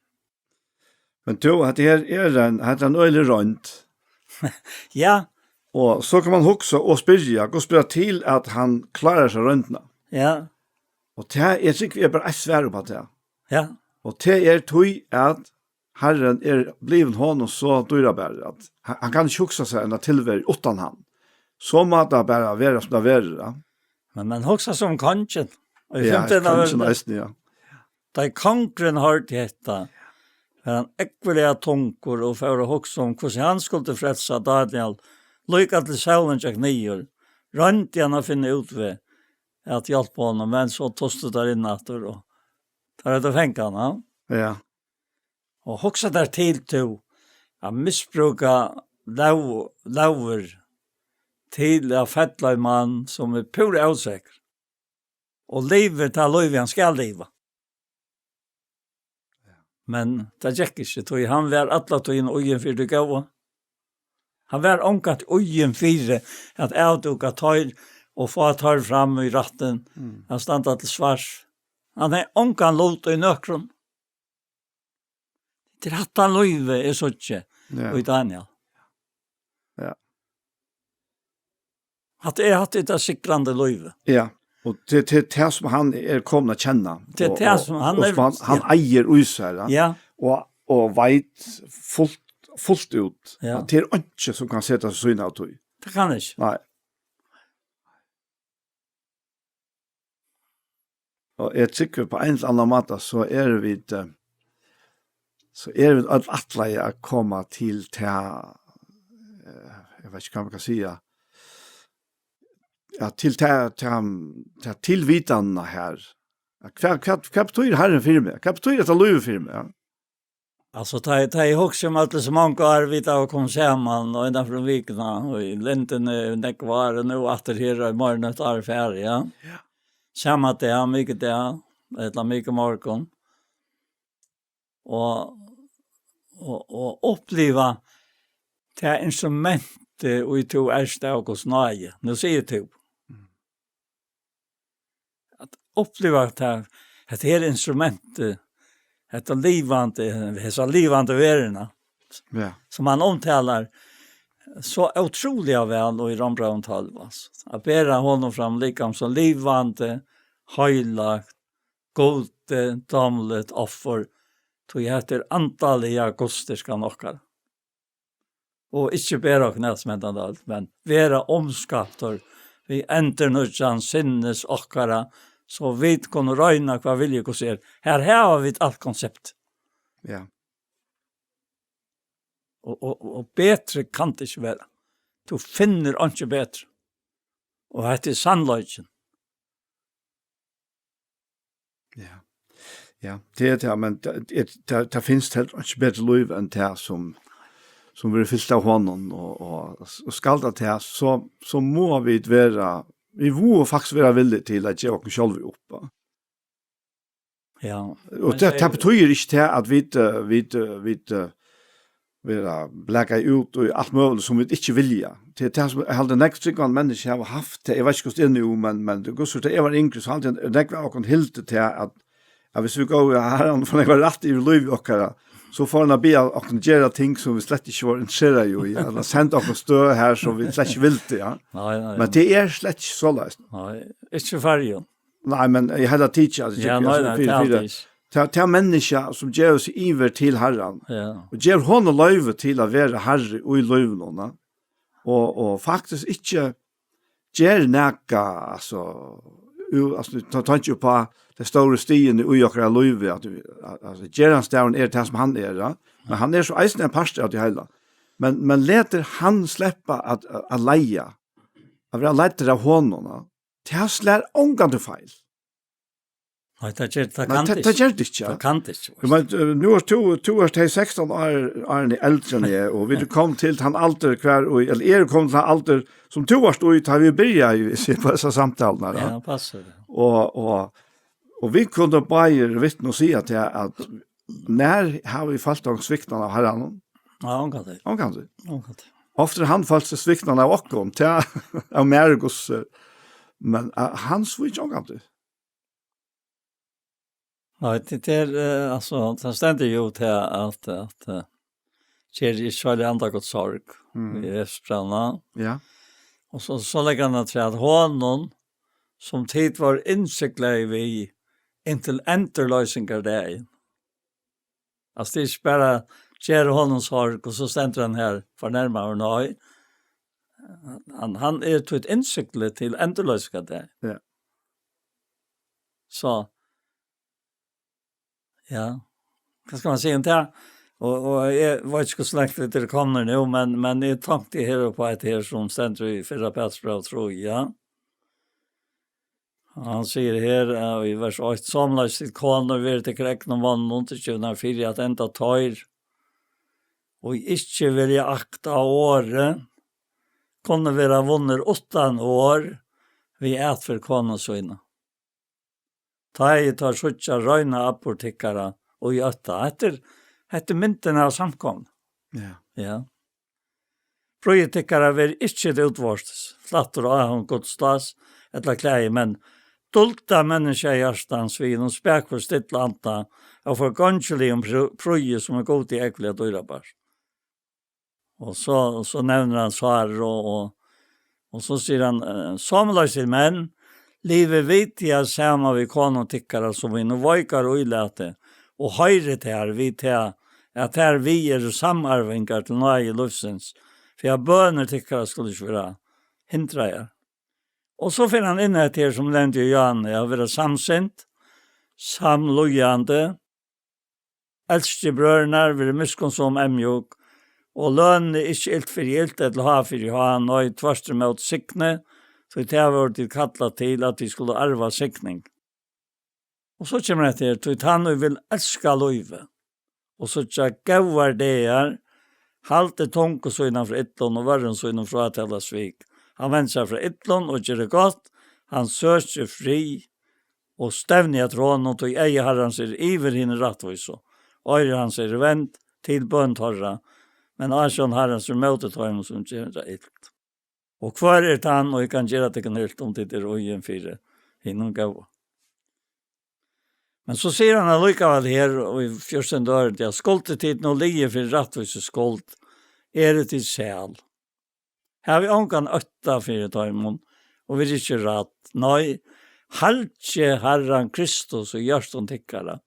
Men tú, hetta her er ein, hetta er ein øgilig roynd. Ja. Og so kann man hugsa og spyrja, hvussu ber til, at hann klárar hesa royndina? Ja. Og tað, eg trúgvi, er bara eitt svar upp á tað. Ja. Og tað er tí, at Harrin er blivin honum so dýrabarur, at hann, hann kann ikki hugsa sær eina tilveru uttan hann. So má tað bara vera, sum tað verður, ja. Men, men hugsa sum kongin. Og í Ja, fimtan av kongin eisini, ja. Tá ið kongurin hoyrdi hetta, var hann ógvuliga tungur og fór at hugsa um, hvussu hann skuldi frelsa Daniel, líka til sólin gekk niður. Royndi hann at finna útveg at hjálpa honum, men so tustu teir inn aftur, og teir høvdu fangað hann, ja. Ja. Og hugsa tær til, tú, at misbrúka lóg-, lógir til at fella ein mann, sum er púra ósekur, og livir tað lívið, hann skal liva. Men tað gekk ikki, tí hann var alla tíðina íðin fyri tí góða. Hann var ongantíð íðin fyri at avdúka teir og fáa teir fram í rættin, Mm. at standa til svars. Hann hevði ongan lut í nøkrum. Tað er hatta lívið, eg síggi Ja. í Daniel. Ja. Hatta er, hatta er tað sigrandi lívið. Ja. Og til, til tað sum hann er komin at kenna. Til Og, tað og, sum hann og er, sum hann, hann ja. eigur í sær, ja. Ja. Og, og veit fullt, fullt út, Ja. at tað er einki sum kann seta seg sína av tí. Tað kann ikki. Nei. Og eg trúgvi, på ein ella annan máta, so eru vit, eh, so eru vit øll ætlaði at koma til ta, eh, eg veit ikki, hvat man kann siga, ja, til ta, ta, ta tilvitanina her. Ja, hvat, hvat, hvat betýr Harrin fyri meg? Hvat betýr hetta lívið fyri meg? Ja? Altso, tá, tá eg hugsi um øll hesi mongu ár, vit hava komið saman, og innanfyri vikuna, og í lendini, í nógv ár, og nú aftur her, og í morgin, eitt ár fari, ja. Ja. Sama dag, mikudag, ella mikumorgun. Og, og, og uppliva tað instrumentið, ið tú ert av Guds náði. Nú sigur tú. Mm. At uppliva tað, hetta her instrumentið, hetta livandi, hesa livandi veruna, Ja. sum hann umtalar so ótrúliga væl í Rómbrævinum tólv, altso. At bera honum fram líkam sum livandi, heilagt, Gudi dámligt offur, tí hetta er andaliga gudsdýrkan okkara. Og ikki bera okkum at sum hendan øll, men vera umskaptur við endurnýggjan sinnis okkara, so vit kunnu royna, hvat vilji Guds er. Her hava vit alt konsept. Ja. Og, og, og betri kann tað ikki vera. Tú finnur einki betri. Og hetta er sannleikin. Ja. Ja, tað er tað, men tað, tað, tað, tað finst heldur ikki betri lív enn tað sum, sum verður fylt av honum, og, og, og skal tað tað, so, so mugu vit vera, vit mugu faktiskt vera villig til at geva okkum sjálv upp, va? Ja. Og Men tað, tað betýðir ikki tað at vit, eh, vit, eh, vit, eh, vera blakaði út í alt møguligt sum vit ikki vilja. Tað er tað sum eg haldi nógv trúgvandi menniskju hava havt, tað, eg veit ikki hvussu tað er nú, men, men tað er so, tá eg var yngri, so haldi eg nógv av okkum hildu tað at, at viss vit góvu Harranum for nógvan rætt yvir lívi okkara, so fór hann at biðja okkum gera ting sum vit slett ikki vóru interesseraði í, ella senda okkum støð har sum vit slett ikki vildu, ja. Nei, nei, Men nei. tað er slett ikki soleiðis. Nei, ikki í Føroyum. Nei, men eg haldi at tað ikki, altso, Ja, nei, nei, fyri, tað er fyri, alt ikki. tað, tað er menniskja sum gevur seg yvir til Harran, Ja. og gevur honum loyvi til at vera harri í lívinum, na? Og, og faktiskt ikki ger nakað, altso, jú, altso, tá, tá ikki upp á tey stóru stigini í okkara lívi, at, at, altso, gerandisdagurin er tað sum hann er, ja? Men hann er so eisini ein partur av tí heila. Men, men letur hann sleppa at, at, at leiða, at vera leiddur av honum, ja? Tað slær ongantíð feil. Nei, tað ger, tað Nei, kann tað, tað tað ikki. ger tað ikki, ja. Tað kann tað ikki, Eg veist. meini, eh, nú ert tú, tú ert tey sekstan ár, árini eldri enn eg, og vit eru komin til tann aldur hvar, og, ella eru komin til tann aldur sum tú varst í, tá vit byrjaðu, viss eg, á hesa samtaluna, ja. Ja, passar. Og, og, og vit kunnu báðir vitna og siga til at nær hava vit følt okkum sviktin av Harranum? Ja, ongantíð. Ongantíð. Ongantíð. Ofta er hann følt seg sviktin av okkum, til av mær og Guds, eh, men, eh, hann svíkir ongantíð. Nei, tað, tað er, eh, altso, tað stendur jú til at, at, eh, ger ikki Heilaga Anda Guds sorg Mm. í Efesusbrævinum. Ja. Og so, so leggur hann afturat: Honum, sum tit vóru innsiglaði við inntil endurloysingardagin. Altso, tað er ikki bara ger honum sorg, og so stendur hann her fornærmaður, nei. Hann, hann er títt innsigli til endurloysingardag. Ja. So, ja. Hvat skal man siga um tað? Og, og eg veit ikki hvussu langt vit eru komnir nú, men, men eg tenkti her upp á hetta her sum stendur í fyrra Pætursbrævi trý, ja. Og hann sigur her, eh, í vers eitt: "Somuleiðis tit konur, verið tykkara egnu monnum undirgivnar fyri at enda teir, og ikki vilja akta orðið, kunnu vera vunnir uttan orð við atferð konu sína. Tá ið teir síggja reina atburð tykkara og í ótta." Hetta er, hetta er myndin av samkomuni. Ja. Ja. "Prýði tykkara verði ikki til útvortis, flættur áhugin, gudsstás ella klæði, men dulda menniskjahjartans við hinum spaku, stilla anda av forgongiligum prú-, prýði, sum er Gudi ógvuliga dýrabært." Og so, so nevnir hann Sáru, og, og, og so sigur hann, eh: "Somuleiðis, menn, livið vitjaligt saman við konum tykkara, sum í hinum veikara ílati, og hoyrið tær við tað, at tær við eru samarvingar til náði lívsins, fyri at bønir tykkara skulu ikki vera hindraðar." Og so fer hann inn á hetta her, sum nevndi Johan, at vera samsint, samlíðandi, elski brøðurnar, verið miskunnsom, eyðmjúk, og lønið ikki ilt fyri ilt ella háð fyri háð, nei, tvørturímóti signið, tí tað vóru tit kallað til, at tit skulu arva signing. Og so kemur hetta her: "Tí tann ið vil elska lívið og síggja góðar dagar, haldi tungu sína frá illum og vørrum sínum frá at tala svik. Hann vendir sær frá illum og ger gott, hann søkir frið og stevni eftir honum, tí eygu Harrans eru yvir hinum rættvísu, oyru hans eru vend til bøn teirra, men ásjón Harrans er móti teimum, sum gera ilt. Og hvør er tann, ið kann gera tykkum ilt, um tit eru íðin fyri hinum góða?" Men so sigur hann allíkavæl her í fjúrtanda orð, ja: "Skuldi tit nú liðið fyri rættvísu skuld, eru tit sæl. Havið ongan ótta fyri teimum, og verið ikki rædd. Nei, halgið Harran Kristus í hjørtum tykkara,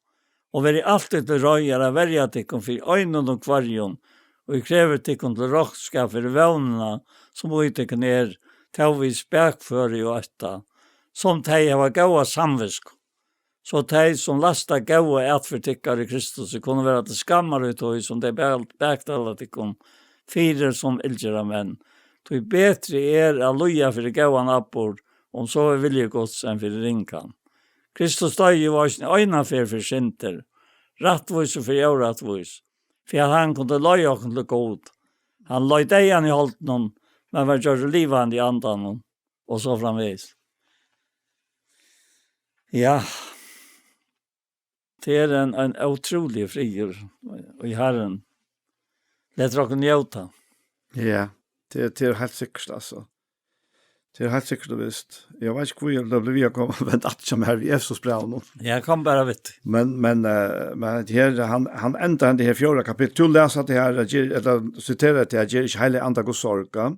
og verið altíð til reiðar at verja tykkum fyri einum og hvørjum, og krevur tykkum til roknskap fyri vónina, sum í tykkum er, tó við spakføri og ótta, sum tey hava góða samvitsku. So tey, sum lasta góða atferð tykkara í Kristusi, kunnu vera til skammar í tí, sum tey bak-, baktala tykkum fyri sum illgerðarmenn. Tí betri er at líða fyri góðan atburð, um so er vilji Guds, enn fyri ringan. Kristus doyði jú eisini eina ferð fyri syndir, rættvísur fyri órættvís, fyri at hann kundi leiða okkum til Gud. Hann leið deyðan í holdinum, men var gjørdur livandi í andanum, og so framvegis." Ja, tað er ein, ein ótrúligur friður í Harran. Letur okkum njóta. Ja, tað, tað er heilt sikkurt, altso. Tað er heilt sikkurt og vist. Eg veit ikki, hví eg bleiv við at koma, men at sum her við Efesusbrævinum. Ja, kom bara við. Men, men, eh, men her, hann, hann endar henda her fjórða kapittul. Tú lesur hetta her, ger, ella siterar hetta her, ger ikki Heilaga Anda Guds sorg, ja.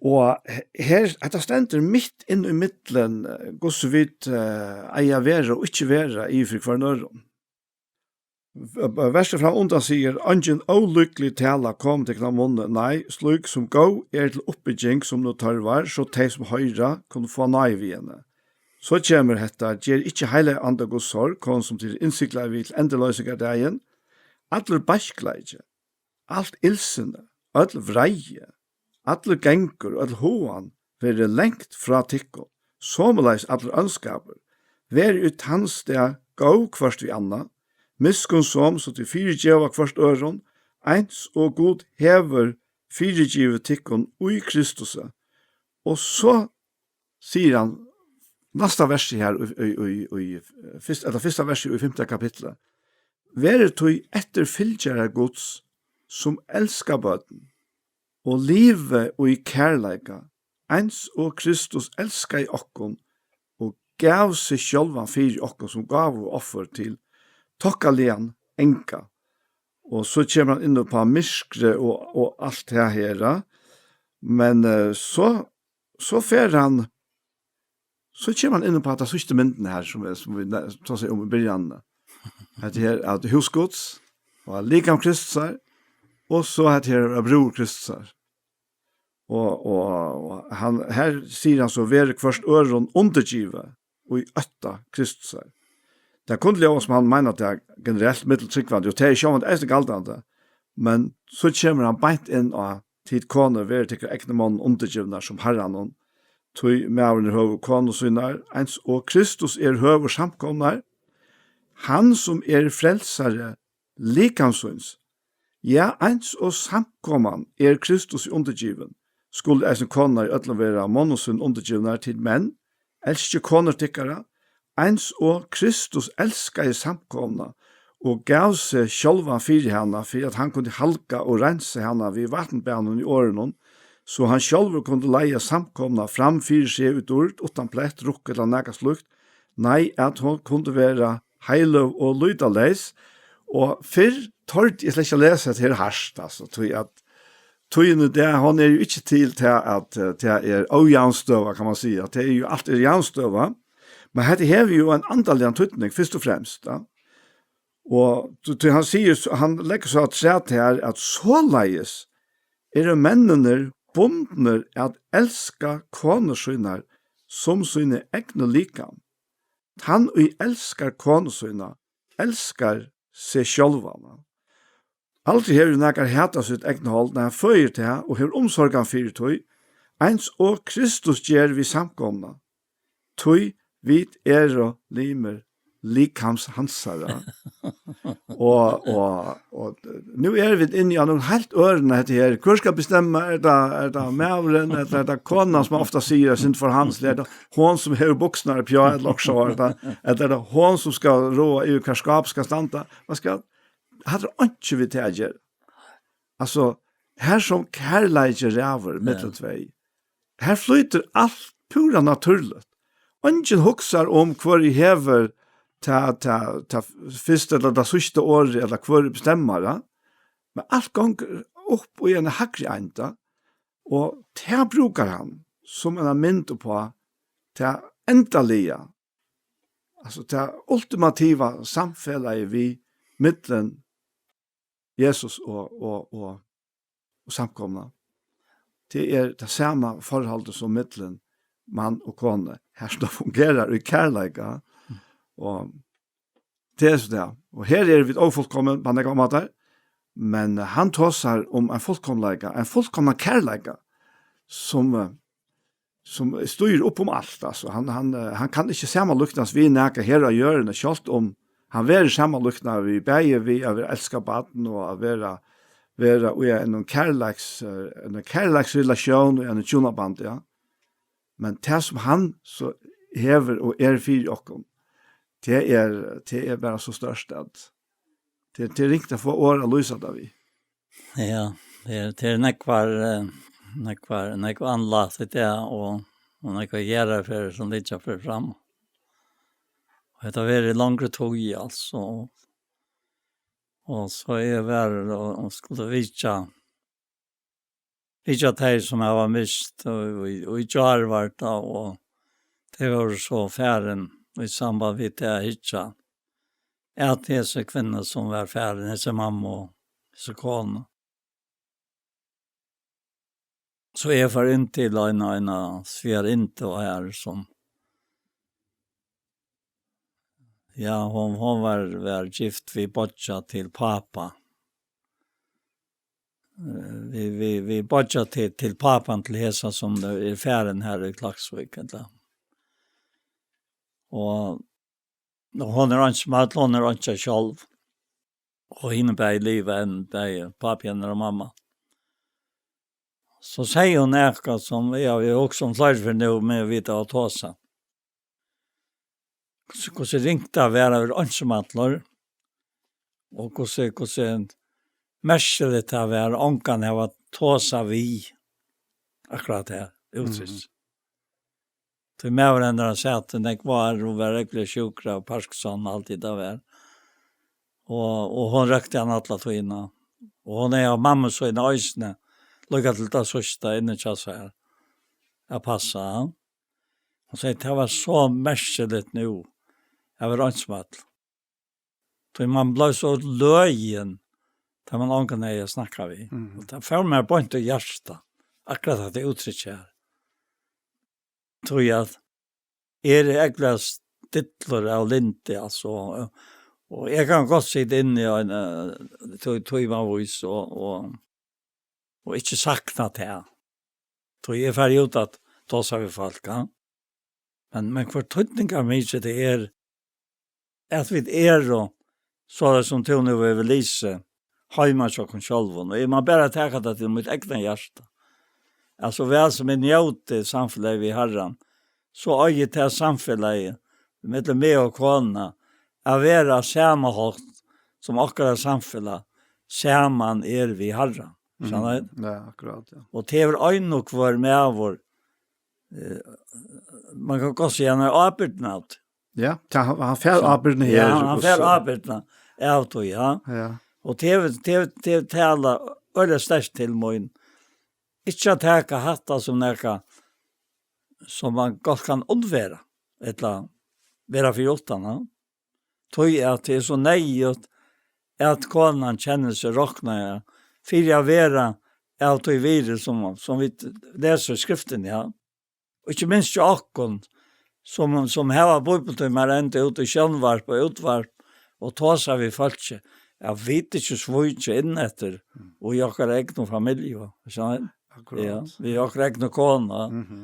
Og he-, her, hetta stendur mitt inn í millum, eh, hvussu vit, eh, eiga at vera og ikki vera yvir fyri hvørjum øðrum. V-, v-, versið fram undan sigur: "Eingin ólíklig tala kom tykkum av munni, nei, slík sum góð er til uppbygging, sum nú tørvar, so tey, sum hoyra, kunnu fáa náði við henni." So kemur hetta: "Ger ikki Heilaga Anda Guds sorg, honum sum tit eru innsiglaðir við til endurloysingardagin. Allur beiskleiki, alt illsinni, øll vreiði, allur gangur, øll háðan verði langt frá tykkum, somuleiðis allur óndskapur. Verið í tann stað góð hvørt við annað, miskunnsom, so tit fyrigeva hvørt øðrum, eins og Gud hevur fyrigivið tykkum í Kristusi." Og so sigur hann næsta versið her í, í, í, í fyrst-, ella fyrsta versið í fimta kapitli: "Verið tí eftirfylgjarar Guds, sum elska børn, og livið í kærleika, eins og Kristus elskaði okkum og gav seg sjálvan fyri okkum sum gávuoffur til tokkaligan anga." Og so kemur hann inn upp á myrkrið og, og alt tað her. Men, eh, so, so fer hann, so kemur hann inn upp á ta síðstu myndina her, sum er, sum vit ne-, tosaðu um í byrjanini. Hetta her er hús Guds, og likam Kristusar, og so hetta her er brúður Kristusar. Og, og, og hann, her sigur hann so: "Verið hvørt øðrum undirgivið í ótta Kristusar." Tað kundi ljóða sum hann meinar tað generelt millum trúgvandi, og tað er sjálvandi eisini galdandi, men so kemur hann beint inn á: "Tit konur, verið tykkara egnu monnum undirgivnar sum Harranum, tí maðurin er høvur konu sínar, eins og Kristus er høvur samkomnar, hann sum er frelsari likams síns. Ja, eins og samkoman er Kristus undirgivin, skulu eisini konurnar í øllum vera monnum sínum undirgivnar. Tit menn, elskið konur tykkara, eins og Kristus elskaði samkomuna og gav seg sjálvan fyri hana, fyri at hann kundi halga og reinsa hana við vatnbaðinum í orðinum, so hann sjálvur kundi leiða samkomuna fram fyri seg í dýrd, uttan plett, rukk ella nakað slíkt, nei, at hon kundi vera heiløg og lýtaleys." Og fyrr tordi eg slett ikki at lesa hetta her hart, altso, tí at tíðin í dag, hon er jo ikki til til at, eh, tað er ójavnstøða, kann man siga. Tað er jo, alt er javnstøða. Men hetta hevur jo ein andaligan týdning, fyrst og fremst, ja. Og tí, tí hann sigur, so, hann leggur so afturat her, at soleiðis eru menninir bundnir at elska konur sínar sum síni egnu likam. Tann, ið elskar konu sína, elskar seg sjálvan. Aldri hevur nakar hatað sítt egna hold, nei, hann føðir tað og hevur umsorgan fyri tí, eins og Kristus ger við samkomuna. Tí vit eru limir likams hansara. Og, og, og nú eru vit inni á nøkur heilt øðrum, hetta her. Hvør skal bestemma? Er tað, er tað maðurin, ella er tað konan, sum ofta sigur, at synd for hans, er tað hon, sum hevur buksurnar uppi á, ella okkurt so, er tað, ella er tað hon, sum skal ráða yvir, hvar skáp skal standa? Man skal, hatta er einki við tað at gera. Altso, her sum kærleiki ræður millum tvey, her flýtur alt púra natúrligt. Eingin hugsar um, hvør ið hevur ta, ta, ta fyrsta ella ta síðsta orðið, ella hvør ið bestemmar, ja? Men alt gongur upp í ein hægri enda, og tað brúkar hann sum eina mynd uppá tað endaliga, altso tað ultimativa samfelagið við, millum Jesus og, og, og, og samkomuna. Tað er tað sama forholdið sum millum mann og konu. Her sum tað fungerar í kærleika, og tað er so tað. Og her eru vit ófullkomin á nógvar mátar, men hann tosar um ein fullkomleika, ein fullkomnan kærleika, sum, eh, sum stýrir upp um alt, altso. Hann, hann, eh, hann kann ikki samanlíknast við nakað her á jørðini, sjálvt um hann verður samanlíknaður við, bæði við at vera elskað barn og at vera, vera í einum kærleiks-, eh, einum kærleiksrelatión og einum hjúnabandi, ja. Men tað, sum hann so hevur og er fyri okkum, tað er, tað er bara so stórt, at tað, tað er ringt at fáa orð at lýsa tað við. Ja, tað er, tað er nógvar, eh, nógvar, nógv andlit í dag, og, og nógvar jarðarferðir sum liggja fyri fram. Og hetta verður í longri tíð, altso. Og so eg var og, og skuldi vitja, vitja tey, sum hava mist, og, og, og í gjár var tað, og tey vóru so farin í samband við tað at hyggja at hesi kvinnu, sum var farin, hesi mammu og hesi konu. So eg fór inn til eina, eina svigerinnu her, sum, ja, hon, hon var, var gift við beiggja til pápa. Eh, við, við, við beiggja til, til pápan til hesa, sum er farin her í Klaksvík, ella. Og, og hon er einsamøll, hon er einki sjálv. Og hini bæði liva enn, bæði pápi hennara og mamma. So segði hon nakað, sum eg havi hugsað um fleiri ferð nú, men vit hava tosað. Hvussu, hvussu ringt tað var at vera einsamallur, og hvussu, hvussu merkiligt tað var, ongan hava tosað við, akkurát her, úttrykk. Mhm. Tí maður hennara sat í nógv ár og var ógvuliga sjúkur av Parkinson og alt tað har. Og, og hon røkti hann alla tíðina. Og hon er av mammu síni eisini, líka til tað síðsta inni hjá sær, at passa hann. Hon segði, tað var so merkiligt nú, at vera einsamallur. Tí man bleiv so løgin, tá man ongan hevði at snakka við. Mhm. Og tað fór mær beint í hjartað, akkurát hatta úttrykk her. Tí at eg eri ógvuliga stillur av lyndi, altso, og, og eg kann gott sita inni í ein, eh, tí, tímavís og, og, og ikki sakna tað. Tí eg fari út at tosa við fólk, ja. Men, men hvør týdningarmikið tað er, at vit eru, soleiðis sum tú nú hevur lisið, heima hjá okkum sjálvum. Og eg má bara taka tað til mítt egna hjarta. Altso, væl sum eg njóti samfelagið við Harran, so eigi tað samfelagið, millum meg og konuna, at vera á sama hátt sum okkara samfelag saman er við Harran. Skilur tú? Mhm. Ja, akkurát, ja. Og tað hevur ein og hvør maður, eh, man kann gott siga, hann er ábyrgdin av tí. Ja, ta, hann, hann fær ábyrgdina her. Ja, hann, hann fær ábyrgdina av tí, ja. Ja. Og tað, tað, tað talar øgiliga sterkt til mín. Ikki at taka hatta sum nakað sum man gott kann undvera, ella vera fyri uttan, ja. Tí at tað er so neyðugt, at konan kennir seg roknaða fyri at vera av tí virði, sum, sum vit lesa í skriftini, ja. Og ikki minst hjá okkum, sum, sum hava bíbliutímar enda út í sjónvarp og útvarp, og tosa við fólki, at vit ikki svíkja inn eftir, og í okkara egnu familju, ikki sant? Akkurát. Ja, við okkara egnu konu. Mhm.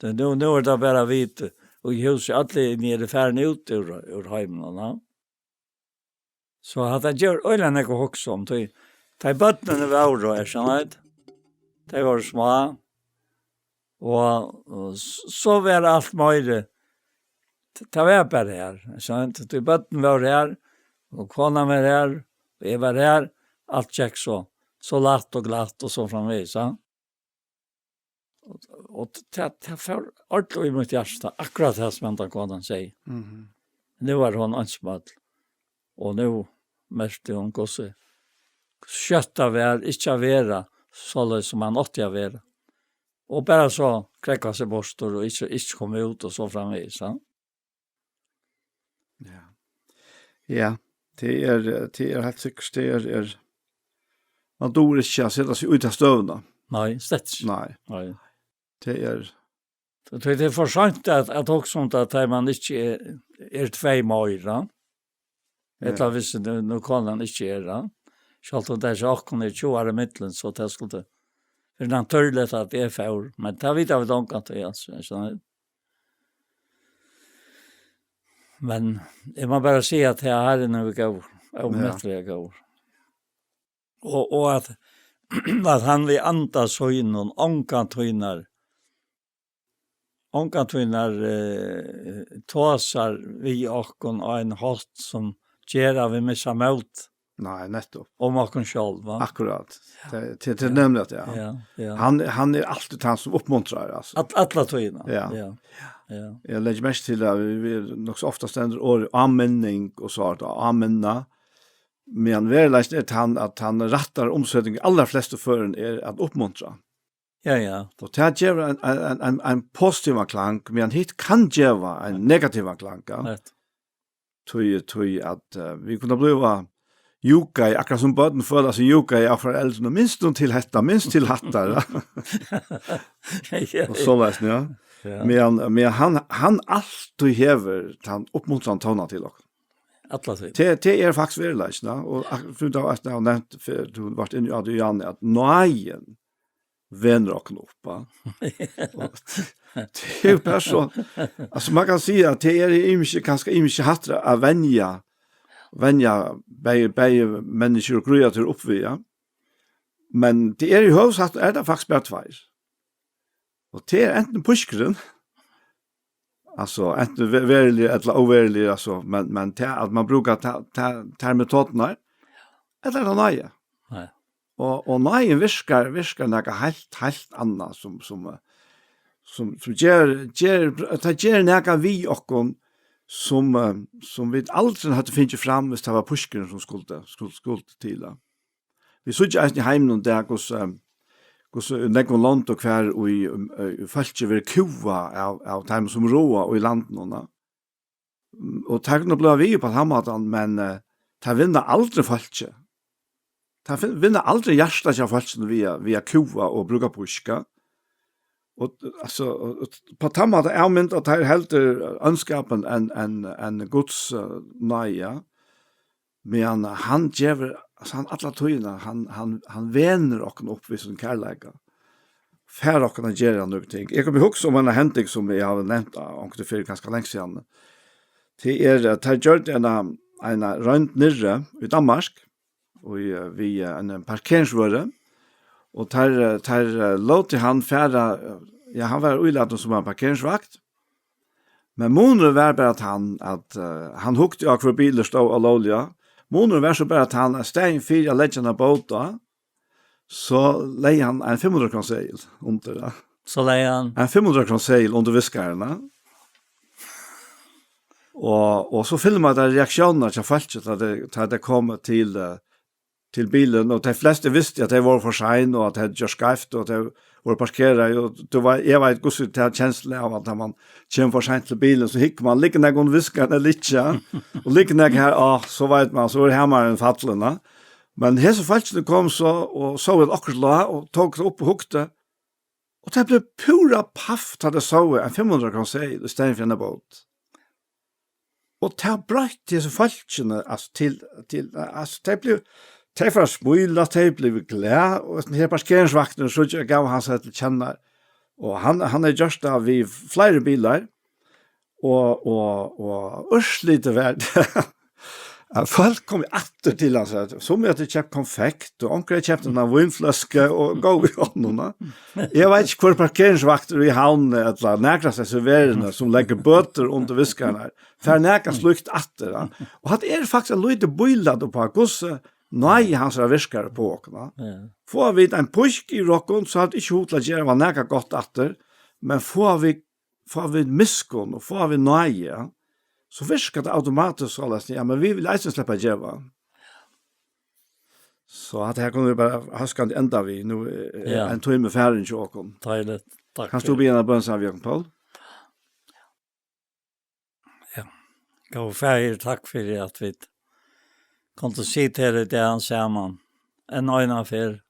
Tað er nú, nú er tað bara vit, og í húsi, allir eru farin út úr, úr heiminum, ja. So hatta ger øgiliga nógv at hugsa um, tí, tá ið børnini vóru, er sant? Tey vóru smá, og, og s-, so var alt meiri, t-, tað var bara her, er sant? Tí børnini vóru her, og konan var her, og eg var her, alt gekk so, so lætt og glatt og so framvegis, ja. Og, og tað, tað fór ordiliga í mítt hjarta, akkurát tað sum hendan konan segði. Mhm. Nú er hon einsamøll, og nú merkti hon, hvussu skjótt tað var ikki at vera soleiðis, sum hann átti at vera. Og bara so krógva seg burtur og ikki, ikki koma út og so framvegis, ja. Ja. Ja, tað er, tað er heilt sikkurt, tað er, er, man dugir ikki at seta seg í ta støðuna. Nei, slett ikki. Nei. Nei. Tað er. So tað, tað er for seint at, at hugsa um tað, at man ikki er, er tvey meira. Ja. Ella hvis nú, nú konan ikki er, ja. Sjálvt um tað er okkum er tjúgu ár ímillum, so tað skuldi verið natúrligt at eg fór. Men tað vita vit ongantíð, altso, ikki sant? Men eg má bara siga at tað, Harrin hevur verið góður, ja, ómetaliga góður. Og, og at, at hann við anda sínum ongantíð, ongantíð, eh, tosar við okkum á ein hátt sum ger at vit missa mót. Nei, nettupp. Um okkum sjálv, va? Akkurát. Ja. Tað, tað, tað er nemliga tað, ja. Ja, ja. Hann, hann er altíð tann sum uppmuntrar, altso. All-, alla tíðina. Ja. Ja. Ja. Eg leggi merki til at vit, vit nokk so ofta stendur orðið áminning og so, at áminna. Men veruleikin er tann, at tann rætta umsetingin í allar flestu førum er at uppmuntra. Ja, ja. Og tað gevur ein, ein, ein, ein, ein positivan klang, men hitt kann geva ein negativan klang, ja. Nett. Tí, tí at, eh, vit kunnu blíva júkaði, akkurát sum børn føla seg júkaði av foreldrunum. Minst tú til hetta, minst til hatta, ja. Ja. Og soleiðis, ja. Ja. Men, men hann, hann altíð hevur tann uppmuntrandi tónan til okkum. Alla tíð. Tað, tað er faktiskt veruleikin, ja. Og ak-, tú hevur eisini nevnt, fyri, tú var inni á tí, Jan, at náðin venur okkum upp, ja. Og tað er jo bara so, altso, man kann siga at tað er ymiskir, kanska ymiskir hættir at venja, venja bæði, bæði menniskju og kríatur upp við, ja. Men tað er í høvuðsrættum, er tað faktiskt bara tveir. Og tað er antin pískurin, altso, antin ve-, veruligur ella óveruligur, altso, men, men tað, at man brúkar ta-, ta-, tær metodurnar, ella er tað náði? Nei. Og, og náðin virkar, virkar nakað heilt, heilt annað, sum, sum, eh, sum, sum ger, ger, tað ger nakað við okkum, sum, eh, sum vit aldrin høvdu fingið fram, viss tað var pískurin, sum skuldi, skuldi, skuldi til, ja. Vit síggja eisini í heiminum í dag, hvussu, eh, hvussu í nógvum londum, hvar í, eh, fólkið verður kúgað av, av teimum, sum ráða í landinum, ja. Og tað kann blíva við upp á tann mátan, men, eh, Tær vinna aldri fólki. Tær fin-, vinna aldri hjartað hjá fólkinum við at, við at kúga og brúka píska. Og, altso, og, og på tann máta avmynda tær heldur óndskapin enn, enn, enn Guds, eh, náði. Men hann gevur, altso, hann alla tíðina, hann, hann, hann venur okkum upp við sín kærleika. Fær okkum at gera nøkur ting. Eg kom í hugsa um eina hending sum eg havi nevnt, ah, onkuntíð fyrr, kanska langt síðan. Tað er, eh, tær gjørdu eina, eina roynd niðri í Danmark, og, eh, við, eh, ein parkeringsvørð, og tær, eh, tær, eh, lótu hann fara, eh, ja, hann var ílatin sum ein parkeringsvakt, men munurin var bara at hann, at, eh, hann hugdi á, hvør bilur stóð ólógliga. Munurin var so bara at hann, í staðin fyri at leggja eina bót á, so legði hann ein fimm hundrað krónu seðil undir, ja. So legði hann ein fimm hundrað krónu seðil undir viskaran, ja. Og, og so filmaðu tær reaktiónirnar hjá fólki, tá tey, tá tey komu til, eh, til bilin, og tey flestu vistu, at tey vóru for sein, og at tey høvdu gjørt skeivt, og at tey vóru parkerað, og tú veit, eg veit, hvussu tað er kensla av, at man kemur for seint til bilin, so hyggur man, liggur nakar undir viskaran ella ikki, ja? Og liggur nakar her, á, so veit man, so er hamarin fallin, ja? Men hesi fólkini komu so, og sóu, at okkurt lá, og tóku tað upp og hugdu, og tað bleiv púra paff, tá tey sóu ein fimm hundrað krónu seðil í staðin fyri eina bót. Og tað broytti hesi fólkini, altso, til, til, altso, tey blivu, tey fóru at smíla, tey blivu glað, og hesin her parkeringsvakturin, so gav hann seg til kjenna, og hann, hann hevur gjørt tað við fleiri bilar, og, og, og úrslitið var, at fólk komu aftur til hann, so sum høvdu keypt konfekt, og onkur hevði keypt eina vínfløsku, og góvu við honum, ja. Eg veit ikki, hvør parkeringsvaktur í Havn, ella nakrastaðni í verðini, sum leggur bøtur undir viskararnar, fær nakað slíkt aftur, ja. Og hatta er faktiskt eitt lítið bílæt uppá, hvussu náði hansara virkar uppá okkum, ja. Ja. Fáa vit ein písk yvir okkum, so hava vit ikki hug til at gera nakað gott aftur, men fáa vit, fáa vit miskunn og fáa vit náði, ja, so virkar tað automatiskt, soleiðis, ja, men vit vilja eisini sleppa at geva. So hatta her kunnu vit bara hóskandi enda við. Nú er, ja, ein tími farin hjá okkum. Deiligt. Takk. Kanst tú fyri. Biðja eina bøn saman við okkum, Poul? Ja. Góði Faðir, takk fyri, at vit kundu sita her í dag saman. Enn eina ferð.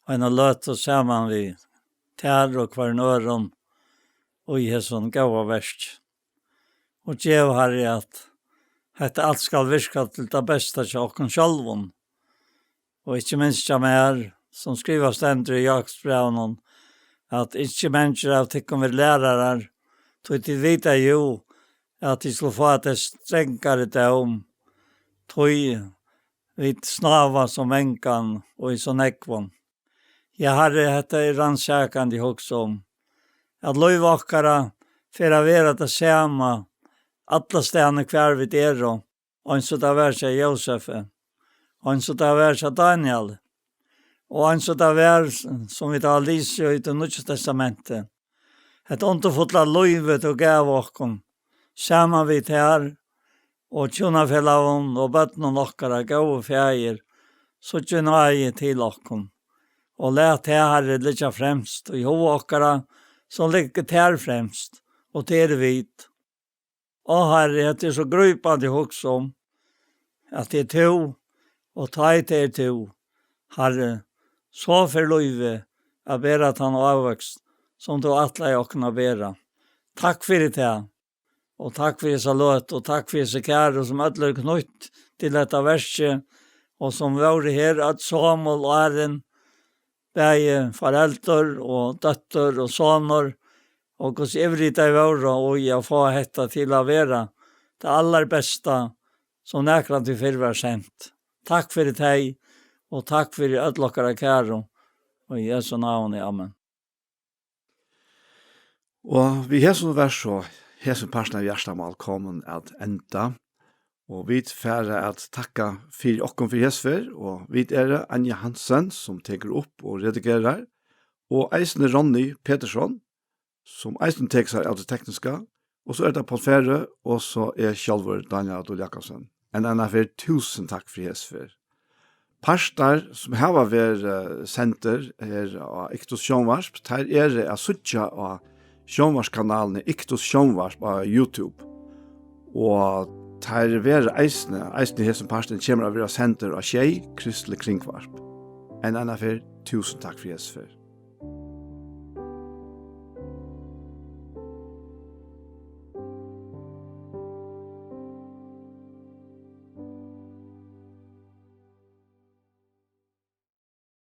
Eina løtu saman við tær og hvørjum øðrum og í hesum góða verki. Og gev, Harri, at hetta alt skal virka til tað besta hjá okkum sjálvum. Og ikki minst hjá mær, sum skrivað stendur í Jákupsbrævinum, at ikki mangir av tykkum verði lærarar, tí tit vita jú, at tit skulu fáa tess strangari dóm, tí vit snáva so mangan og í so nógvum. Ja, Harri, hetta er rannsakandi, hugsa um, at lív okkara fer at vera tað sama allastaðni, hvar vit eru, eins og tað var hjá Jósefi, eins og tað var hjá Daniel, og eins og tað var, sum vit hava lisið í tí Nýggja Testamenti. Hetta undurfulla lívið tú gav okkum, saman við tær og hjúnafelagunum og børnum okkara, góði Faðir, síggj í náði til okkum, og lat tað, Harri, liggja fremst í huga okkara, sum liggur tær fremst, og tær vit. Á, Harri, hetta er so grípandi at hugsa um, at tað er tú, og tá ið tað er tú, Harri, so fer lívið at bera tann ávøkst, sum tú ætlaði okkum at bera. Takk fyri tað, og takk fyri hesa løtu, og takk fyri hesi kæru, sum øll eru knýtt til hetta verkið, og sum vóru her, øll somul árin, bæði foreldur og dóttir og sonur, og hvussu ivrig tey vóru í at fáa hetta til at vera tað allarbesta, sum nakrantíð fyrr var sent. Takk fyri tey, og takk fyri øll okkara kæru, og í Jesu navni, amen. Og við hesum var so hesin partin av Hjartamál komin at enda, og vit fara at takka fyri okkum fyri hesa ferð, og vit eru Anja Hansen, sum tekur upp og redigerar, og eisini Ronny Petersson, sum eisini tekur sær av tí tekniska, og so er tað Poul Færø, og so eg sjálvur, Dánjal Adolfsson. Enn eina ferð, túsund takk fyri hesa ferð. Partar, sum hava verið, eh, sendir her á Iktus Sjónvarp, teir eru at síggja á sjónvarpskanalini Iktus Sjónvarp á YouTube. Og Teir verða eisini, eisini hesin partin kemur at vera sendur á sjey kristlig kringvarp. Enn eina ferð, túsund takk fyri hesa ferð.